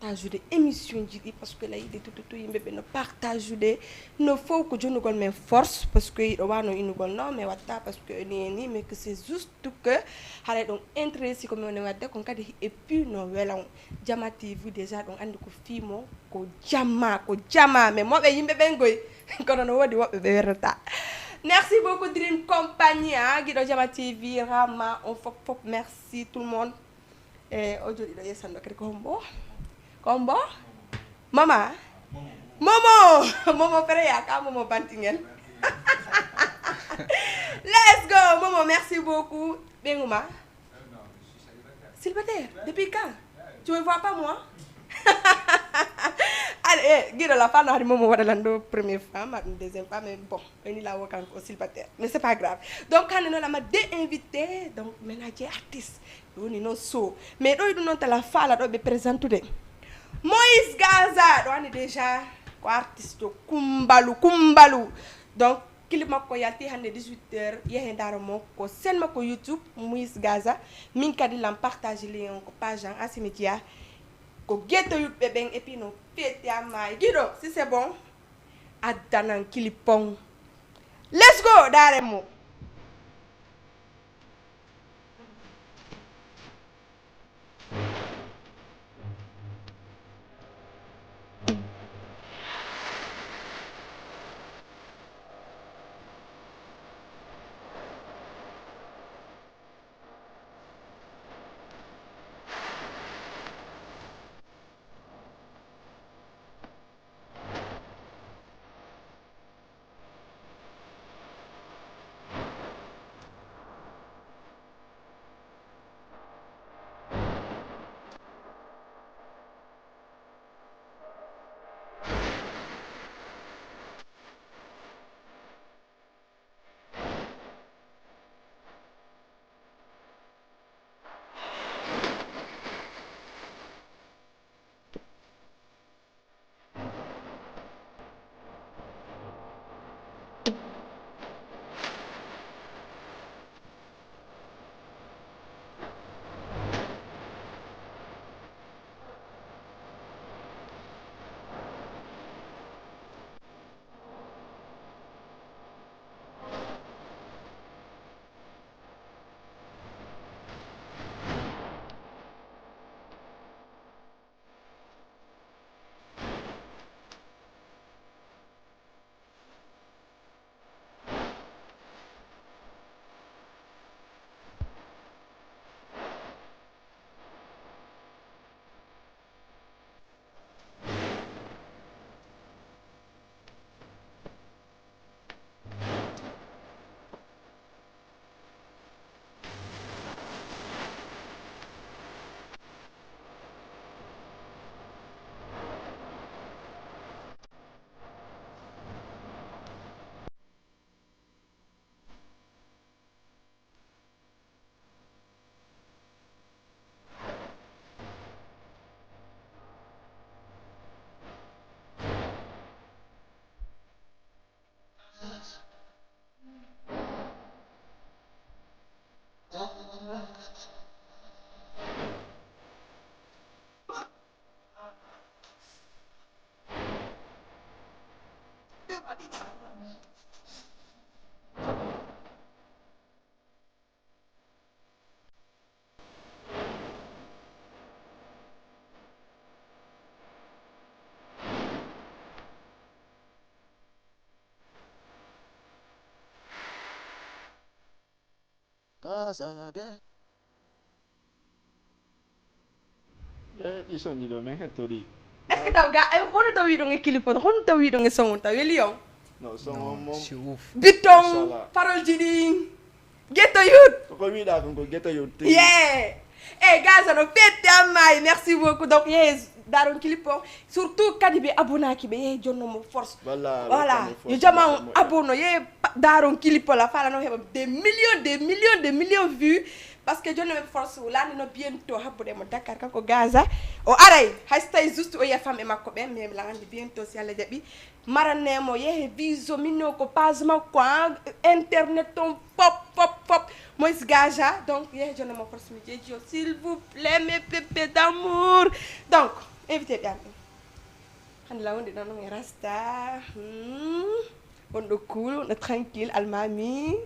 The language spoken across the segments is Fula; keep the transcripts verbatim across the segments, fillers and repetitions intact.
Partage'ude émission ji ɗi, parce que la yiɗi tout tout yimɓe ɓe no partage'ude. No fow ko jonnugol men force, parce que yiɗo wano innugol non, mais watta parce que ni e ni, mais que c'est juste que haray ɗon intéressé ko mi woni wadde kon kadi, et puis no welan. Jama TV déjà ɗon andi ko fimo, ko jama, ko jama, mais moɓe yimɓe ɓen goy. Kono no wodi woɓɓe ɓe werrata. Merci beaucoup Dream Company, hein, giɗo Jama TV, Rama, on fop fop, merci tout le monde. E o jooɗiɗo yeesanno kadi ko hombo? Ko hombo? Mama? Momo. Momo Freya, ka Momo Bantingel. Let's go Momo, merci beaucoup. Ɓeŋuma? Célibataire? Depuis quand? Tu me vois pas moi? Allez, eh, giɗo la femme hari Momo waɗa lan ɗo première fois ma ɗum deuxième fois, mais bon, eni la wo kanko o célibataire, mais c'est pas grave. Donc hande noon ama de invité, donc ménager artiste. Ɗum woni noon so. Mais ɗo e ɗum noon tala faala ɗo ɓe présentude. Moïse Gaza, ɗo anndi déjà ko artiste kumbalu, kumbalu. Donc clip makko yalti hannde dix-huit heures, yehe ndaaro mo ko sen makko YouTube, Moïse Gaza. Min kadi lan partage lien on ko page an Asimi Dia. Ko ghetto youth ɓe ɓen, et puis no fete amma e giɗo, si c'est bon, addanan clip on. Let's go, ndaare mo. Kaasaaɓe. E ɗi soñi ɗo min hettori. Est-ce que taw ga e hono taw wiɗon e clip on, hono taw wiɗon e son on taw weli on? No son on moom. C'est ouf. Biton, parole ji ɗin. Ghetto youth. Koko wiɗa kon ko ghetto youth. Yeah. E Gaza no fette amma e merci beaucoup. Donc yes, daron clip on. Surtout kadi ɓe abonaki ɓe yehi jonno mo force. Voilà. Yo jama on abono yehi daron clip on la fala no heɓa des millions, des millions, des millions vues. Parce que jonno ɓe force lande no bientôt habbude mo Dakar kanko Gaza. O aray hay so tawi juste o yiya femme e makko ɓen, mais mi lande bientôt si Allah jaɓi. Maranemo yehe viso minno ko page makko ha internet on pop pop pop. Moïse Gaja donc yehe jonno mo force mi jeji o s'il vous plaît mes pépés d'amour. Donc Invité ɓe am ɗum. Hannde la wonde ɗon e rasta. Hmm. Wonɗo cool, wonɗo tranquille, almami.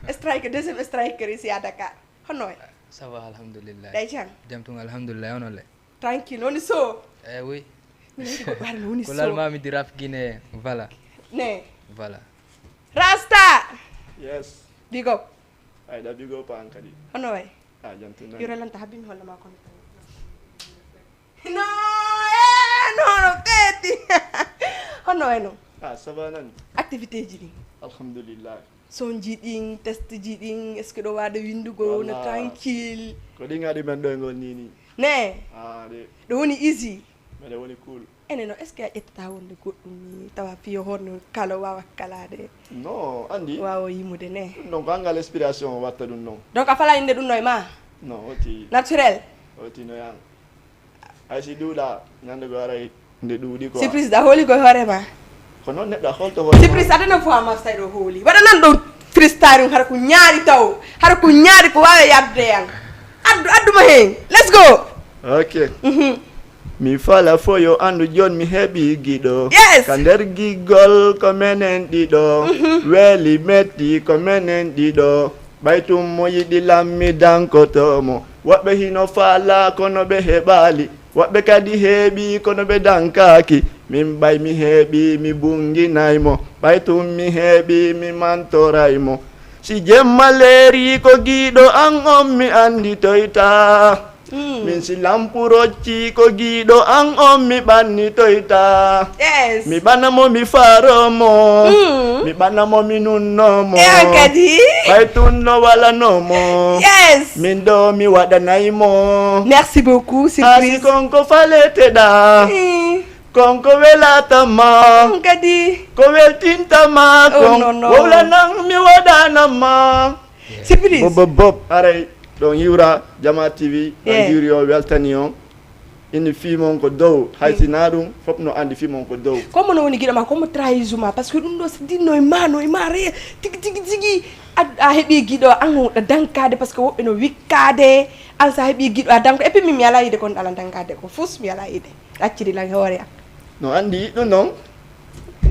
Striker, deuxième striker ici à Dakar. Hono e? Ça va, alhamdulillah. Day jam? Jam tun, alhamdulillah, ono le? Tranquille, woni so? Eh oui. Min yiɗi goɗɗo hare no woni so. Ko lalmami di rap guinéen, voilà. Ne? Voilà. Rasta! Yes. Big up. Ayda, big up an kadi. Hono way? Ah, jam tun. Yoro lanta habbi mi holla ma kono. No, eh, no, no, keti. Hono way no? Ah, ça va nan? Activité ji ɗin. Alhamdulillah. Sonji ɗin, test ji ɗin, est-ce que ɗo waade winndugol no tranquille? Ko ɗin ngaɗi men ɗo e ngol ni ni. Ne? Ah, de. Ɗo woni easy. Meɗen woni cool. Ene no, est-ce que a ƴettata wonde goɗɗum ni, tawa fiyo honno kala waawa kalaade? Non, andi. Waawa yimude ne? Ɗum ɗon ko anngal inspiration watta ɗum non. Donc a fala innde ɗum no e ma? Non, oti. Naturel? Oti no yan. Ay si ɗuuɗa, ñande go aray nde ɗuuɗi quoi. Surprise da hooli koye hoore ma. Ko noon neɗɗo a holto hoore. Surprise adana fof a mafsay ɗo hooli. Waɗa nan ɗo freestyle hara ko ñaari taw. Hara ko ñaari ko waawi yabde yan. Addu, addu mo heen. Let's go. Ok. Mhm. Mi fala fo yo anndu jooni mi heɓi giɗo. Yes. Ka nder giggol ko menen ɗiɗo. Mhm. Weeli metti ko menen ɗiɗo. Ɓay tun mo yiɗi lammi dankoto mo. Woɓɓe hino faala kono ɓe heɓaali. Woɓɓe kadi heeɓi kono ɓe dankaaki. Min ɓay mi heeɓi mi bunginay mo. Ɓay tun mi heeɓi mi mantoray mo. Si jemma leeri ko giɗo an on mi anditoyta. Mm. Min si lampu rocci ko giɗo an on mi ɓannitoyta. Yes. Mi ɓana mo mi faro mo. Mm. Mi ɓana mo mi nunno mo. E an kadi? Ɓay tun no walano mo. Yes. Min ɗo mi waɗanay mo. Merci beaucoup, surprise. Asi konko faleteɗa. Mm. Konko welata ma. Mm, kadi. Ko weltinta ma. Oh, kon. No, no. Wowlanan mi waɗana ma. Surprise. Bob, bob, bob. Aray, ɗon yiwra Jama T V, ɗon, yeah, yiwri o weltani on. Ini fii mon ko dow, hay, mm, si na ɗum, fof no andi fii mon ko dow. Comme no woni giɗo ma, comme trahison ma, parce que ɗum ɗo so dinno e ma, no e ma re, tigi, tigi, tigi. A, a heɓi giɗo, an o ɗa dankade, parce que woɓɓe no wikkade, an sa heɓi giɗo, a danko. Et puis min mi ala yide kon ɗala dankade, ko fus mi ala yide. Acciri lan hoore an. No andi ɗum non.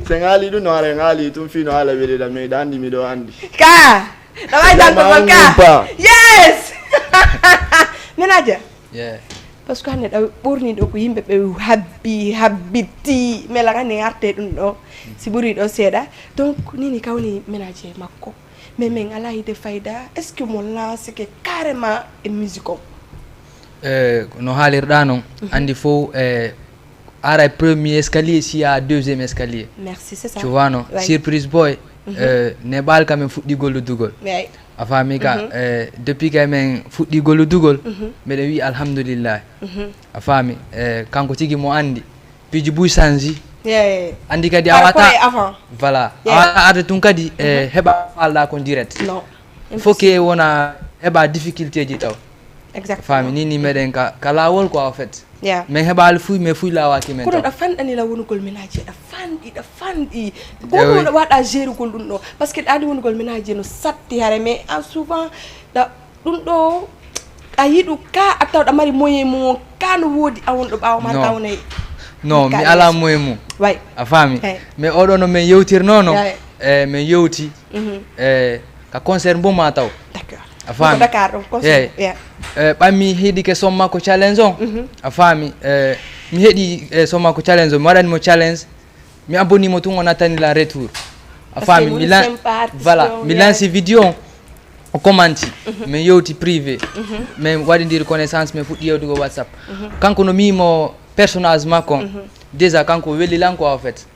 Se ŋaali ɗum no ara ŋaali tun fii no ala weli da mi da andi mi ɗo andi. Ka. Ɗa wawi danko ma ka. Yes. Menaja. Yeah. Parce que hande ɗa ɓorni ɗo ko yimɓe ɓe habbi, habbiti. Mais la ngani arte ɗum ɗo. Si ɓuri ɗo seeɗa. Donc nini kawni menaje makko. Mais min ala yide fayda. Est-ce que mo lanceke carrément e musique o? Eh, no haalirɗa non, mhm, andi fof, eh, ara premier escalier si a deuxième escalier. Merci, c'est ça. Tu vois non? Ouais. Surprise boy, mhm, eh, ne ɓaal kam en fuɗɗi golludugol. Ouais. A faami ka, mhm, eh, depuis que min fuɗɗi golludugol, mhm, mbeɗa wi alhamdulillah. Mhm. A faami, eh, kanko tigi mo andi. Piiji buy change. Yeah. Andi kadi a wata. Voilà. Yeah. A wata arde tun kadi, eh, mhm, heɓa falɗa kon direct. Non. Faut que wona heɓa difficulté ji taw. Exactement. Faami ni ni meɗen ka, ka lawol quoi en fait. Yeah. Min heɓali fuy mais fuy lawaki min. Kono taw. Ɗa fanɗani la wonugol ménage, ɗa fanɗi, ɗa fanɗi. Ko ɗum waɗa gérugol ɗum ɗo. Parce que ɗa andi wonugol ménage no satti hare mais en souvent ɗa ɗum ɗo a yiɗu ka a tawɗa mari moyen mum on ka no woodi a wonɗo ɓaawo ma ka wonay. Non, mi ala moyen mum. Way. A faami? Hey. Mais oɗo no min yewtirnono. Yeah. Eh, min yewti. Mhm. Eh, ka concert mbo ma taw. D'accord. A faami? Ko Dakar ɗum concert. Yeah. Yeah. Eh, ɓammi heɗike somma ko challenge on. Mhm. A faami? Eh, mi heɗi, eh, somma ko challenge on. Mi waɗani mo challenge. Mi abonni mo tun o nattani la retour. A faami? Mi lan-, voilà, mi lanci vidéo on. O commenti. Mhm. Min yewti privé. Mhm. Min waɗidiri connaissance, min fuɗɗi yewtugo WhatsApp. Mhm. Kanko no mi mo personnage makko on. Mhm. Déjà kanko weli lan quoi en fait.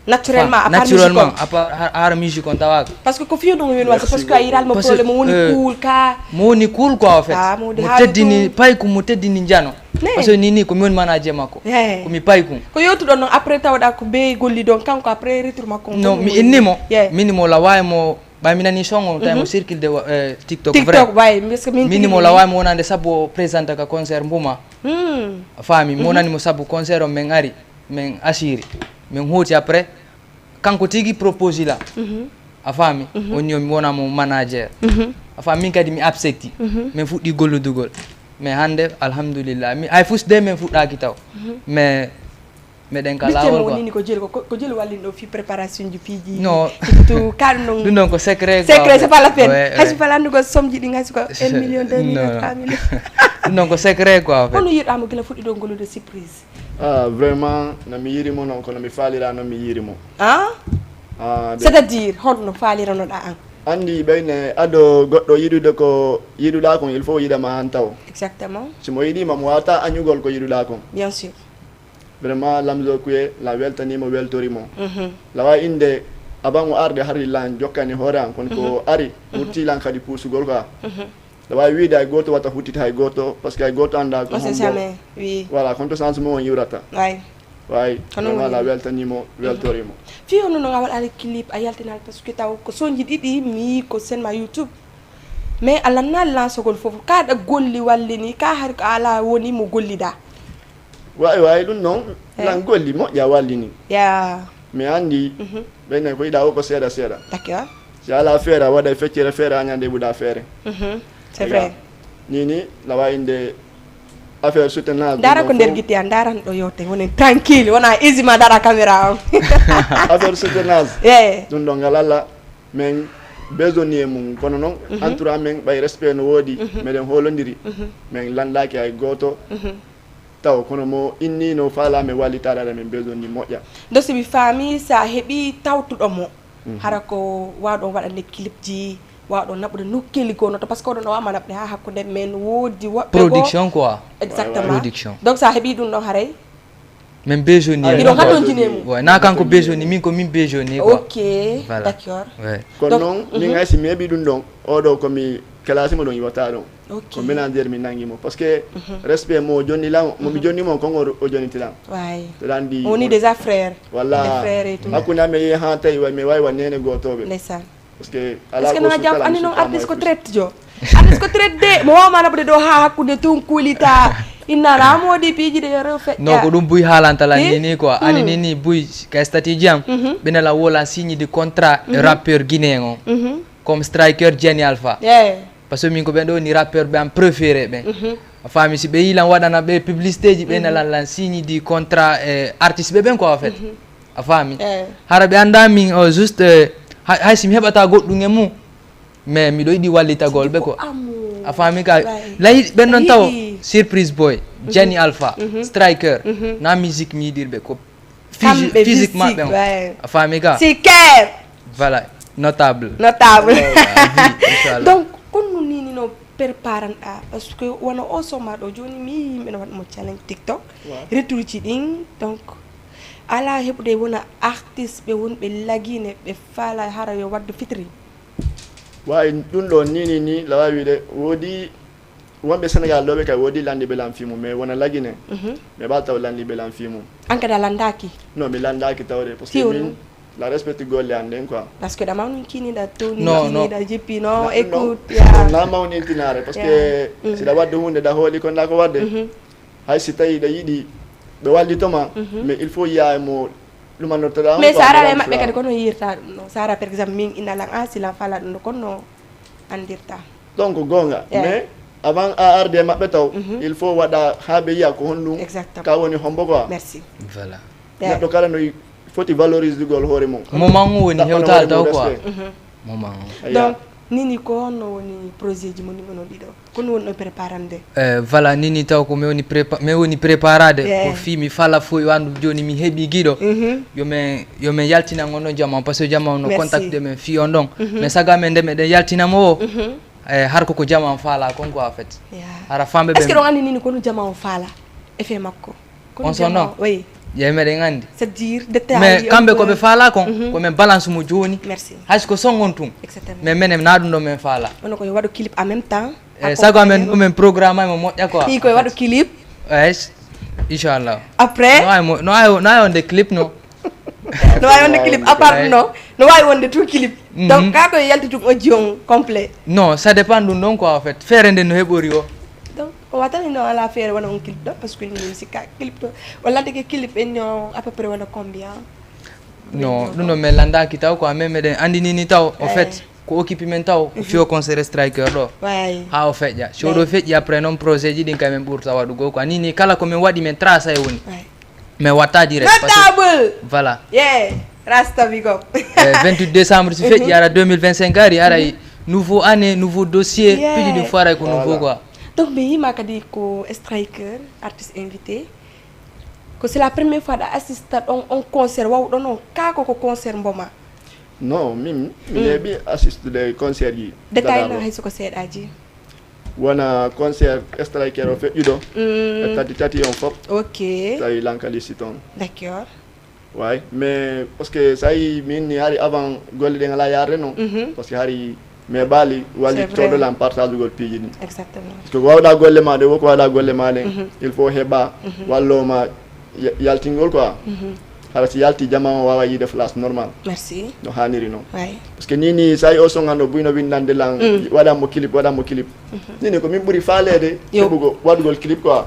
Naturellement, à part musique on. Naturellement, à part har, har musique on tawaka. Parce que ko fiyo ɗum weli wasa, parce que a yiɗal mo problème, mo woni cool ka. Mo woni cool quoi en fait. Ah, mo teddini payku, mo teddini jano. Ne. Parce que ni ni ko mi woni manager makko. Yeah. Ko mi payku. Ko yewtuɗon non après tawɗa ko be golli ɗon kanko après retour makko. Non, mi inni mo. Yeah. Mi inni mo la wawi mo ɓay mi nani son on tawi mo circule de, eh, TikTok. TikTok, way, parce que min mi inni mo la wawi mo wonande sabu o présente ka concert mbuma. Hmm. A faami, mo wonani mo sabu concert on min ari, min asiri, min hoti après. Kanko tigi propose la. Mhm. A faami? Mhm. On yo mi wona mo manager. Mhm. A faami? Min kadi mi accepti. Mhm. Min fuɗɗi golludugol. Mais hannde, alhamdulillah, mi, hay fus de min fuɗɗaaki taw. Mais meɗen ka laawol quoi. Nini ko jeli, ko, ko jeli wallin ɗo fi préparation ji piiji. Non. Tout, ka ɗum ɗon. Ɗum ɗon ko secret quoi, secret, c'est pas la peine. Ouais, hay si fala anndu ko somji ɗi ngasi ko un million, deux million, trois million. Ɗum ɗon ko secret quoi, en fait. Kono yiɗɗa mo gila fuɗɗi ɗo ngolude surprise. Ah, vraiment, no mi yiɗi mo non, kono mi faalira non mi yiɗi mo. Ah? Ah, c'est-à-dire, honno faaliranoɗa an? Anndi ɓeyne ado goɗɗo yiɗude ko yiɗuɗa kon, il faut yiɗama han taw. Exactement. Si mo yiɗima, mo wata añugol ko yiɗuɗa kon. Bien sûr. Vraiment, Lamzo Kuye, la weltanimo, weltorimo. Mhm. Lawa inde, avant o arde hari lan jokkani hoore an, kon ko ari, wurti lan kadi puusugol quoi. Mhm. Aɗa waawi wiide hay gooto wata huttita hay gooto, parce que hay gooto anndaa ko on sait hombo jamais, oui. Voilà, kono to changement on iwrata. Way. Way. Kono vraiment woni la weltanimo, weltorimo. Fi hono no a waɗaali clip a yaltinal, parce que taw ko sonji ɗiɗi mi yi ko sen ma YouTube. Mais a lannaali lansogol fof, ka ɗa golli wallini, ka hari ko ala woni mo gollida. Wawi wawi ɗum noon. Eh. Lan golli moƴƴa wallini. Ya. Mi anndi. Mhm. Ɓeyne ko yiɗa o ko seeɗa seeɗa. D'accord. Si ala feere a waɗa feccere, feere a ñande ɓuɗa feere. Mhm. C'est vrai. Ni ni lawa inde affaire soutenance. Dara ko nder gitti an, dara ɗo yewte wonen tranquille, wona easy ma dara caméra on. Affaire soutenance. Eh. Ɗum ɗo ngal Allah, min besoin e mum, kono noon, mhm, entourage min ɓay respect no woodi, mhm, meɗen holondiri, mhm, min lanndaki hay gooto. Mhm. Taw kono mo inni no faala mi wallitaade aɗa min besoin ni moƴƴa. Nde so mi faami, so a heɓi tawtuɗo mo, mhm, hara ko waawɗo waɗande clip ji, waawɗo naɓude nokkeeli goo no to, parce que oɗon o wama naɓude haa hakkunde men woodi woɓɓe goo. Production quoi. Exactement. Production. Donc so a heɓi ɗum ɗon haray. Min besoin ni. Miɗo hannonjini e mum. Ouais, na kanko besoin ni, min ko min besoin ni quoi. Ok, voilà. D'accord. Ouais. Kono donc, noon, min, mhm, hay si mi heɓi ɗum ɗon, oɗo ko mi classe mo ɗon iwata ɗon. Ok. Ko manager mi nangi mo. Parce que, mhm, respect mo jonni lan, mo mi, mhm, jonni mo, kongo o jonniti lan. Way. Te lan di, on est déjà frères. Voilà. Des frères et tout. Hakkunde amen yehi haa tawi way, mi wawi wa nene gotoɓe. Ndeysaan. Parce que ala. Parce que ko na jam ani non artiste ko traite jo. Artiste ko traite de. Mo wama na bude do ha hakkunde tun kulita. Inna la modi piiji de yoro fe. Non, ko ɗum buy haalanta lan ni ni quoi. Ani ni ni buy ka statut jam. Mhm. Ɓe na la wola signe de contrat, mhm, rappeur guinéen on. Mhm. Comme Striker, Jenny Alpha. Yeah. Parce que min ko ɓen ɗo ni rappeur ɓe am préféré ɓen. Mhm. A faami, si ɓe yi lan waɗana ɓe publicité ji, ɓe, mhm, na lan lan signe di contrat, eh, artiste ɓe ɓen quoi, en fait. Mhm. A faami? Eh. Hara ɓe annda min, o juste, eh, hay, hay si mi heɓata goɗɗum e mum, mais miɗo yiɗi wallitagol ɓe ko. Amour. A faami ka? Right. Layi ɓen non taw, yiɗi. Surprise boy, mhm, Jenny Alpha, mhm, Striker, mhm, na musique mi yiɗirɓe ko. Kamɓe physique maɓɓe on. Ouais. A faami ka? Siker. Voilà, notable. Notable. Inchallah. Donc, kono nini no préparanɗa, parce que wona o soma ɗo joni mi yimɓe no waɗmo challenge TikTok. Ouais. Retour ji ɗin, donc, ala heɓude wona artiste ɓe wonɓe lagine ɓe faala hara yo waddu fitri. Wawi ɗum ɗo ni, ni, ni, la wawi wiide woodi wonɓe Sénégal ɗo ɓe kay woodi landiɓe lan fimu, mais wona lagine. Mhm. Mais ɓa taw landiɓe lan fimu. An kadi a landaki? Non, mi landaki tawde, parce que min la respecte golle an ɗen quoi. Parce que ɗa mawninkini, ɗa towni, non, kini, non, ɗa jippi, non, non, écoute, non, ya. Na mawnintinare, parce que, mm, si ɗa wadde hunde ɗa hooli kon ɗa ko wadde. Mhm. Hay si tawi ɗa yiɗi ɓe wallitoma, mhm, mais il faut yiya e mo ɗumanortoɗa on. Mais quoi, Sara e maɓɓe kadi kono yirta ɗum non. Sara par exemple min ina lan a si lan fala ɗum ɗo kono andirta. Donc goonga. Yeah. Mais avant a arde e maɓɓe taw, mhm, il faut waɗa haa ɓe yiya ko honɗum. Exactement. Ka woni hombo quoi. Merci. Voilà. Yeah. Neɗɗo kala no foti valorisugol hoore mum. Moment o woni hewtal taw quoi. Mhm. Moment o. Eya. Donc, nini ko honno woni projet ji mon ɗiɗo? Kono woni ɗo préparande? Eh, voilà, nini taw ko mi woni prépa-, mi woni préparade. Yeah. Ko fi mi fala foy wandu joni mi heɓi giɗo. Mhm. Yo men, yo men yaltinan on ɗon jama on, parce que jama on no, merci, contacte men fi on ɗon. Mhm. Mais saga men nde meɗen yaltina mo o, mhm, eh, har ko ko jama on faala kon quoi, en fait. Ya. Hara famɓe ɓe. Est-ce que ɗon anndi nini ko no jama on faala? Effet makko. Kono on son jama non? Oui. Yeyi meɗen anndi. C'est-à-dire, détail mais kamɓe ko ɓe faala kon, mhm, ko men balance mo joni. Merci. Hay so ko son on tun. Exactement. Mais menen na ɗum ɗo men faala. Ono ko yo waɗu clip en même temps. Eh, sago amen, omen programme ay mo moƴƴa quoi. Ii, koye waɗu clip. Eeyi, inchallah. Après? No ay mo, no ay, no ay wonde clip no. No wawi wonde clip, à part no, no wawi wonde tout clip. Mhm. Donc, ka ko yalti tum audio on complet. Non, ça dépend ɗum ɗon quoi, en fait. Feere nde no heɓori o. Donc, o watani no ala feere wona on clip ɗo, parce que min sikka clip ɗo. Walla tigi clip en no à peu près wona combien? Non, ɗum ɗo men landaki taw quoi, mais meɗen andinini taw, en fait. Ko occupé men taw, ko fiyo concert Striker ɗo. Way. Haa o feƴƴa. Si oɗo feƴƴi, après noon projet ji ɗin kay men ɓurta waɗugol quoi. Ni, ni kala ko men waɗi, men trace e woni. Way. Men watta direct. Notable! Voilà. Yeah. Rasta, big up. Eh, vingt-huit décembre, si feƴƴi, ara deux mille vingt-cinq ari, ara nouveau année, nouveau dossier, piiji ɗin fof aray ko nouveau quoi. Donc, mi yima kadi ko Striker, artiste invité. Ko c'est la première fois ɗa assista ɗon on concert wawɗo noon, kaa ko, ko concert mboma? Non, min, mi neeɓi assistude concert ji. Détail na hay soko seeɗaaji. Wona concert Striker o feƴƴuɗo. E tati tati on fof. Ok. Tawi Lanka Lissi toon. D'accord. Way, mais parce que so a yii min ni hari avant golle ɗen alaa yaarde noon. Parce que hari mais baali wallitooɗo lan partage gol piiji ɗin. Exactement. Parce que ko wawɗa golle ma ɗe, woko wawɗa golle ma ɗen. Il faut heɓa walloma ya- yaltingol quoi. Hara si yalti jama o wawa yiide place normal. Merci. No haniri noon. Way. Parce que ni ni so a yii o songan o buyno windande lan waɗan mo clip, waɗan mo clip. Ni ni ko min ɓuri faalede heɓugo waɗugol clip quoi.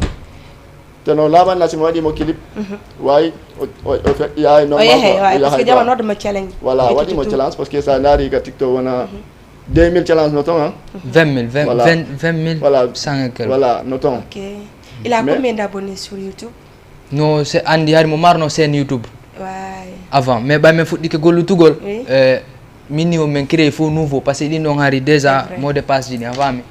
Te no laaɓan na si mo waɗi mo clip. Way o o o fe- yahay normal quoi, o yahay quoi. Parce que jama noddemo challenge. Voilà, waɗi mo challenge parce que sa ndaari ka TikTok wona deux mille challenge no ton hein. Vingt mille, vingt, voilà. Vingt, vingt mille. Voilà. Cent et quelques. Voilà, no ton. Ok. Il a combien d'abonnés sur YouTube? No se andi hari mo marno chaîne YouTube. Way. Avant mais ɓay men fuɗɗike gollutugol. Oui. Eh, min ni o men créé fof nouveau parce que ɗin ɗon hari déjà mot de passe ji ɗin a faami.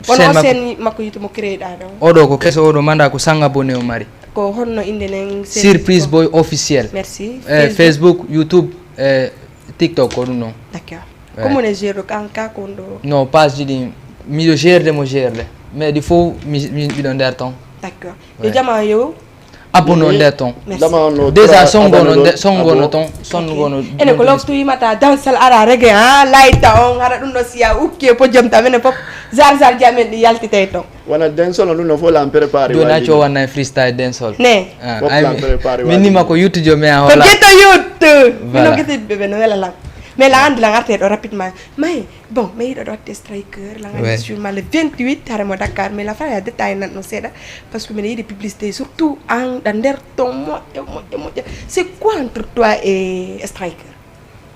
Kono o chaîne makko YouTube mo créé ɗa ɗon? Oɗo ko keso, oɗo manda ko cent abonnés o mari. Ko honno inde nden? Surprise Boy Officiel. Merci. Eh, Facebook, YouTube, eh, TikTok ko ɗum ɗon. D'accord. Ko mon e gérde ko an ka ko on ɗo? Non, page ji ɗin miɗo gérde mo gérde mais ɗi fof mi- mi- miɗo nder ton. D'accord. Yo jama yo. Abonné o nder ton. Déjà songono nde songono ton songono. Ene ko loftu yimata dansal ara rege ha layta on hara ɗum ɗo siya ukke podium ta mene pop. Zar zar jamen ɗi yaltitay ton. Wona dancehall ɗum no fof lan préparé. Joni acci o wanna e freestyle dancehall. Ne. Fof lan préparé. Min nima ko yuttujo mais a hola. Ko geto yuttu. Mino geto yuttuɓe ɓe no wela lan. Mais la andi lan arte ɗo rapidement. Mais bon mais yiɗo ɗo watte Striker lan andi sur ma le vingt-huit hare mo Dakar mais la faya détail nan ɗon seeɗa. Parce que mine yiɗi publicité surtout an ɗa nder ton moƴƴa moƴƴa moƴƴa. C'est quoi entre toi et Striker?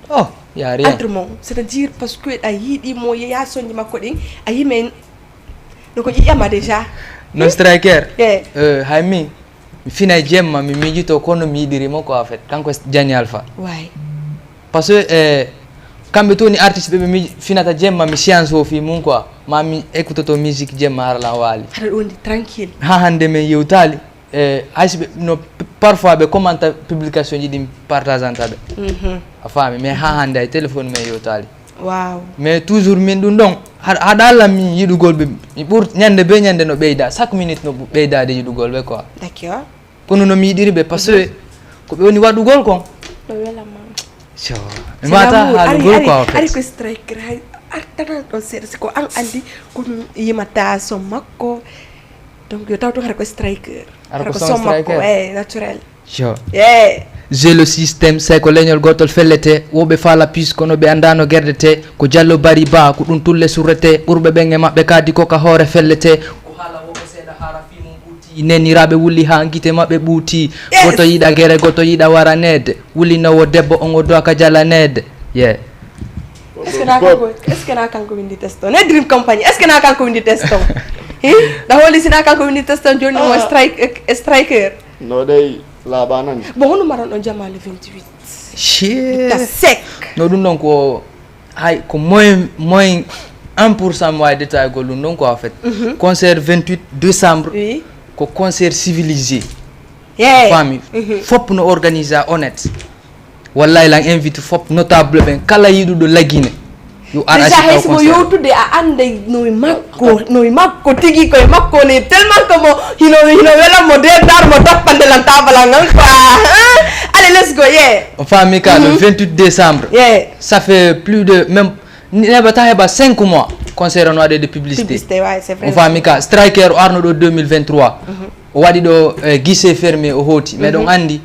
Oh, y a rien. Entre mon c'est à dire parce que ɗa yiɗi mo yeya sonji makko ɗin a yime. No ko ƴiƴama déjà. No Striker. Eh, hay mi mi fina e jemma mi miijito kono mi yiɗirimo ko en fait kanko Jani Alpha. Way. Parce que eh, kamɓe toni artiste ɓe ɓe mi finata jemma mi science o fi mum quoi ma mi écoutoto musique jemma hara lan waali. Hara ɗo ndi tranquille. Ha hande men yewtali. E haysi ɓe no parfois ɓe commenta publication ji ɗin partageanta ɓe. A faami mais ha hande ay téléphone men yewtali. Waaw. Mais toujours min ɗum ɗon haɗa allah min yiɗugol ɓe. Mi ɓur ñande be ñande no ɓeyda chaque minute no ɓeydade yiɗugol ɓe quoi. D'accord. Kono no mi yiɗiri ɓe parce que ko ɓe woni waɗugol kon. Ɗo welama. So mi wata haalugol quoi en fait. Ari ko striker hay artana ɗon seeɗa si ko an andi ko ɗum yimata son makko. Donc yo taw tun hara ko striker. Hara ko son makko. Ey, naturel. Yo. Ey. J'ai le système, c'est ko leñol gotol fellete woɓe faala pis kono ɓe andano gerdete ko jallo bari ba ko ɗum tulle surrete ɓurɓe ɓen e maɓɓe kadi ko ka hoore fellete. Ko haala woɓe seeɗa hara fi mum ɓuuti neniraɓe wulli ha gite maɓɓe ɓuuti. Goto yiɗa gere goto yiɗa waranede. Wulinowo debbo on o doa ka jalanede. Ye. Est-ce que na kanko est-ce que na kanko windi testo ne dream company est-ce que na kanko windi testo? Hi da holi sina kanko windi testo joni mo strike striker. No dey laaɓa nan. Bon hono maron on jama le vingt-huit. Shit. Ta sec. No ɗum ɗon ko hay ko moyen moyen un pour cent mi wawi détail gol ɗum ɗon quoi en fait. Concert vingt-huit décembre. Oui. Ko concert civilisé. Faami. Fof no organisa honnête. Wallahi lan invite fof notable ɓen kala yiɗuɗo lagine yo ar déjà hay simo yewtude a anday noy makko noy makko tigi koye makko ne tellement que mo hino hino welan mo dedar mo toppande lan tabala ngal quoi. Allez let's go yeah. O faami ka le vingt-huit décembre. Yeah. Ça fait plus de même neɓata heɓa cinq mois concert no waɗede publicité. Publicité ouais, c'est vrai. O faami ka striker o arno ɗo deux mille vingt-trois. O waɗi ɗo eh, guichet fermé o hooti mais ɗon andi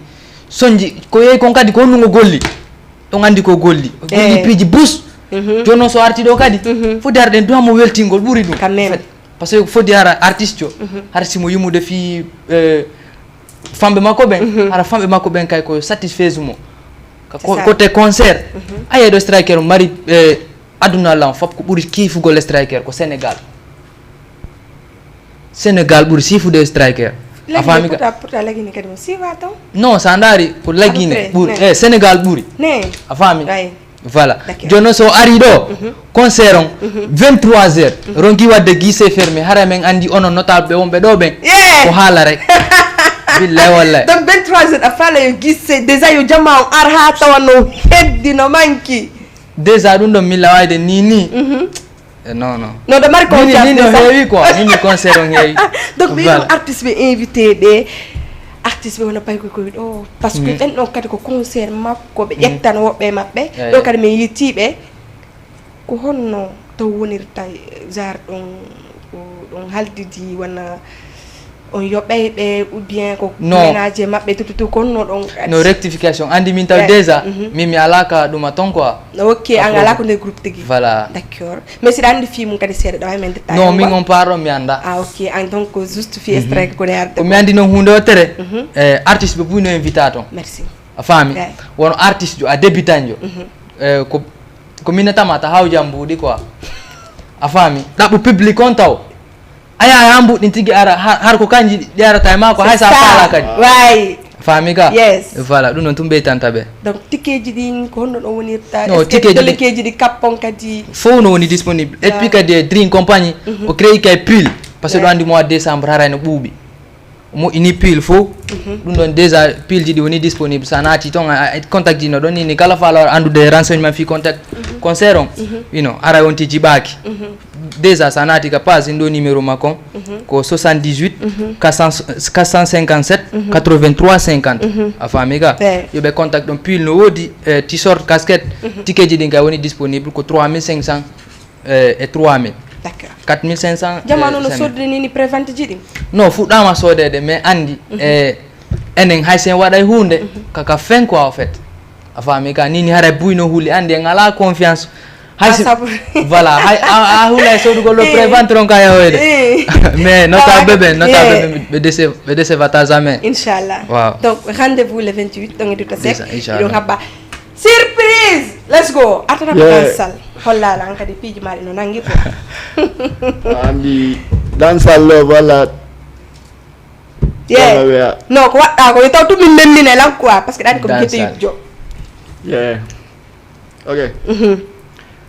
sonji ko yehi kon kadi ko honɗum o golli. Ɗon andi ko golli o golli piiji bus. Jooni noon so arti ɗo kadi foti hara ɗen duwamo weltingol ɓuri ɗum. Parce que foti hara artiste o hara simo yimude fi eh, famɓe makko ɓen hara famɓe makko ɓen kay ko satisfaise mo. Côté concert a yeeɗo striker o mari eh, Aduna lan fof ko ɓuri kiifugol striker ko Sénégal. Sénégal ɓuri siifude striker. A faami ka? Pourta pourta lagine kadi mo siifa ton. Non, sa ndaari ko lagine ɓuri e Sénégal ɓuri. A faami? Voilà. Jooni noon so ari ɗo concert on vingt-trois heures ronki wadde guichet fermé, hara men andi onon notable ɓe wonɓe ɗo ɓen ko haala rek. Billahi wallahi. Donc vingt-trois heures a faala yo guichet déjà yo jama on ar ha tawa no heddi no manki. Déjà ɗum ɗon milla wayde ni ni. Eh, non non. No ɗo mari confiance ni no heewi quoi, ni mi concert on heewi. Donc ɓe yiɗum artiste ɓe invité ɓe, artiste ɓe wona pay koy koy ɗo, parce que ɓen ɗon kadi ko concert makko ɓe ƴettan woɓɓe e maɓɓe. Ɗo kadi min yettiɓe. Ko honno taw wonirta genre ɗon ɗon haldidi wona on yoɓay ɓe ou bien ko ménage maɓɓe tututu konno ɗon? No rectification andi min taw déjà min mi alaka ɗuma ton quoi. Ok, an ala ko nder groupe tigi. Voilà. D'accord. Mais siɗa andi fi mum kadi seeɗa ɗo hay men détail? Non, min on pardon mi anda. Ah ok, an donc juste fi strike ko ne arde ko mi andi noon hunde o tere. Eh, artiste ɓe buy no invita ton. Merci. A faami? Wono artiste jo a débutant jo. Eh, ko ko minatama ta hawja mbuuɗi quoi. A faami? Ɗaɓɓu public on taw. Aya ya mbuuɗi tigi ara har ko kanji ɗi arata e maako hay sa faala kadi. Way. Faami ka? Yes. Voilà, ɗum noon tum ɓeytanta ɓe. Donc tikeji ɗin ko honno ɗon wonirta? Non, tikeji ɗi kappon kadi. Fof no woni disponible et puis kadi e drink compagnie o créé kay pile, parce que ɗo andi mois de décembre haray no ɓuuɓi. Moƴƴini pile fof. Ɗum ɗon déjà pileji ɗi woni disponible, sa naati toon a contact ji no ɗon ni kala faalo aɗa anndude renseignement fi contact concert on. Ino ara on ti jiɓaaki. Déjà sa naati ka page in ɗo numéro makko on ko soixante-dix-huit quatre cent cinquante-sept quatre-vingt-trois cinquante. A faami ka? Yo ɓe contact ɗon, pile no woodi, t-shirt, casquette. Tikeji ɗin kay woni disponible ko trois mille cinq cents e trois mille. D'accord. Quatre mille cinq cents. Jamanu no sodde ni ni prévente ji ɗin? Non, fuɗɗama soodede mais andi e enen hay sen waɗay hunde kaka fen quoi en fait. A faami ka ni ni haray buy no huli andi en ala confiance. Hay si voilà hay a hula e sodugol ɗo prévente ron ka yahoyde. Mais notable ɓe notable ɓe ɓe décevata jamais. Inchallah. Waaw. Donc rendez-vous le vingt-huit ɗon e duta sek. Inchallah. Ɗum habba. Surprise! Let's go! Atana ko dansal. Hollala an kadi piiji ma ɗi no nangi ko. Andi dansal lo wala. Yeah. No ko waɗɗa ko yo taw tumi memmine lan quoi parce que ɗani ko mi jete yujjo. Yeah. Ok.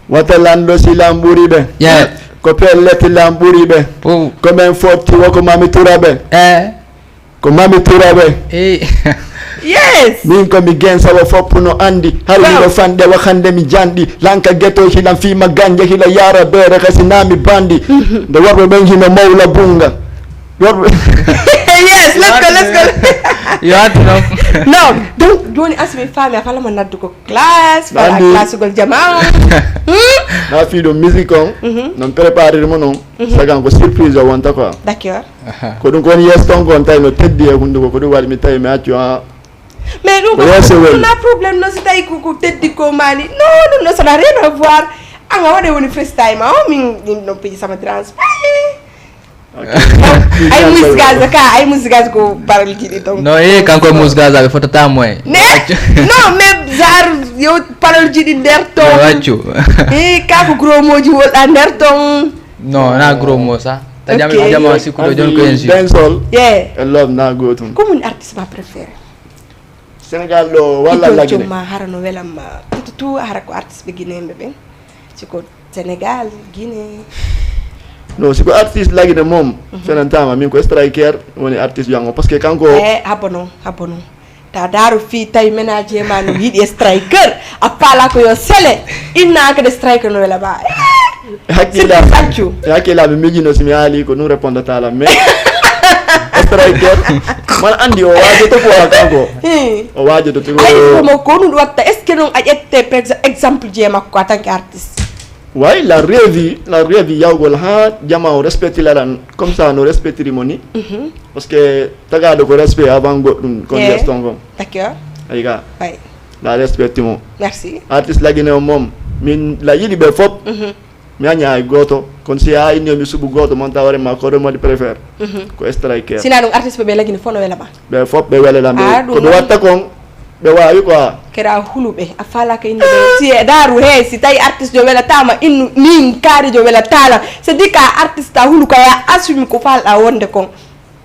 Wata lanɗo si lan ɓuri ɓe. Yeah. Ko pellet lan ɓuri ɓe. Ko men fotti wo ko mami tura ɓe. Eh. Ko mami tura ɓe. Yes. Min ko mi gen sawa foppu no andi hari miɗo fanɗe wa hande mi janɗi lanka geto hilan fima ganje hila yara bere kasi nami bandi. Nde worɓe ɓen hino mawla bunga. Worɓe. Yes, let's go, let's go. Yo artu non. Non, donc joni asmi fami a fala mo naddugo classe fala classugol jama. Na fi ɗum musique on non préparer mo non. Sagan ko surprise o wonta quoi. D'accord. Ko ɗum ko woni yeeso ton ko on tawi no teddi e hunduko ko ɗum waɗi mi tawi mi accu ha. Mais ɗum ko wona problème non si tawi ko teddi ko mani non non non ça n'a rien à voir. Anga waɗe woni freestyle ma o min ɗin ɗon piiji sama trans. Ay musgaza ka ay musgaza ko parole jiɗi donc. Non e kanko musgaza ɓe fotata moye. Ne non mais genre yo parole jiɗi nder ton. Accu. E ka ko gros moji wolɗa nder ton. Non na gros mo sa. Ta jama jama sikkuɗo jon ko en ji. Dancehall. Yeah. E love na gotum. Ko mun artiste ma préféré? Sénégal ɗo walla lagine ma hara no welamma tututu hara ko artiste ɓe guinéyɓe ɓen siko sénégal guinée. Non siko artiste lagine moom fenantama min ko striker woni artiste yango parce que kanko e habbo noon habbo noon ta daaro fi tawi ménage ma no yiɗi e striker a paala ko yo sele inna kadi striker no wela ba. Hakkila hakkila mi miijino si mi haali ko ɗum répondata lam mais striker man andi o waajoto ko wa kanko o waajoto tigi. Ay ko mo ko ɗum watta est ce que noon a ƴette par exemple exemple je makko en tant que artiste? Way la rêvi la rêvi yawgol ha jama o respecti lalan comme ça no respectiri mo ni. Parce que tagaɗo ko respect avant goɗɗum kon yes ton kon. D'accord. Ay ga. Way. La respecti mo. Merci. Artiste lagine o moom min la yiɗi ɓe fop. Mi aña hay gooto kono si a inni mi suɓu gooto mon tawa rema ko ɗon waɗi préfère. Ko striker sina ɗum artiste ɓe ɓe lagini fof no welama? Ɓe fof ɓe welelami ko ɓe watta kon. Ɓe waawi quoi. Kera huluɓe a falaka inde ɓe si e daru he si tawi artiste jo welatama innu min kaari jo welatala c'est dit ka artiste a hulu ka ya assume ko falɗa wonde kon.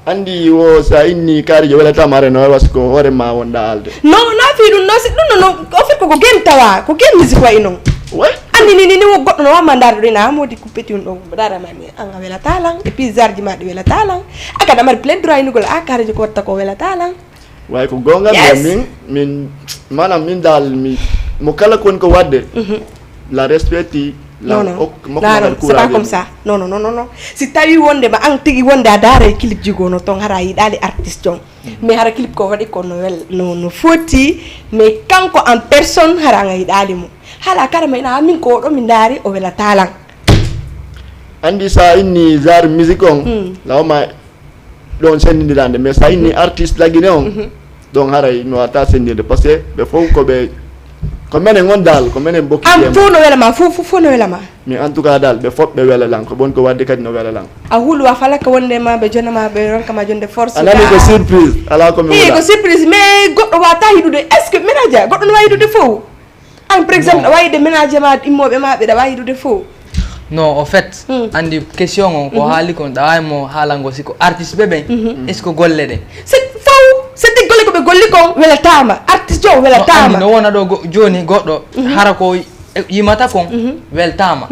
Andi wo sa inni kaari jo welatama are no wawa siko hoore ma wonda alde. No na fi ɗum no si ɗum no o fait ko ko gen tawa ko gen musique wayi non. Ouais. Andi ni ni ni wo goɗɗo no wamma ndaar ɗo ina modi ko peti on ɗo dara ma ni an a welatalan et puis zarji ma ɗi welatalan. Akada mari plein droit inugol a kaari jo ko watta ko welatalan. Way ko gonga mais min min manam min dal mi mo kala kon ko wadde la respecti la non non ok mo ko non non c'est pas comme ça non non non non non si tawi wonde ma an tigi wonde a daara e clip jigo no ton hara yiɗali artiste on mais hara clip ko waɗi ko no wel no no foti mais kanko en personne hara nga yiɗali mo hala kara ma ina min ko ɗo mi ndaari o wela talan andi sa inni zar musique on lawma ɗon sendindirande mais sa inni artiste lagine on ɗon haray mi wata sendirde parce que ɓe fof ko ɓe ko menen on dal ko menen bokki am fof no welama fof fof fof no welama mais en tout cas dal ɓe fof ɓe wela lan ko ɓon ko wadde kadi no wela lan a hulu a falaka wonde ma ɓe jonama ɓe ronkama jonde force a nani ko surprise ala ko mi wula ko surprise mais goɗɗo wata yiɗude est ce que manager goɗɗo no wawi yiɗude fof an par exemple aɗa wawi yiɗude ménage ma immooɓe ma ɓeɗa wawi yiɗude fof non au fait hmm. andi question on ko hmm. haali kon ɗa wawi mo haalango si ko artiste ɓe ɓen hmm. est ce que golle ɗen c'est faw c'est dit golle ko ɓe golli kon welatama artiste o welatama no wona ɗo joni goɗɗo hara ko yimata kon weltama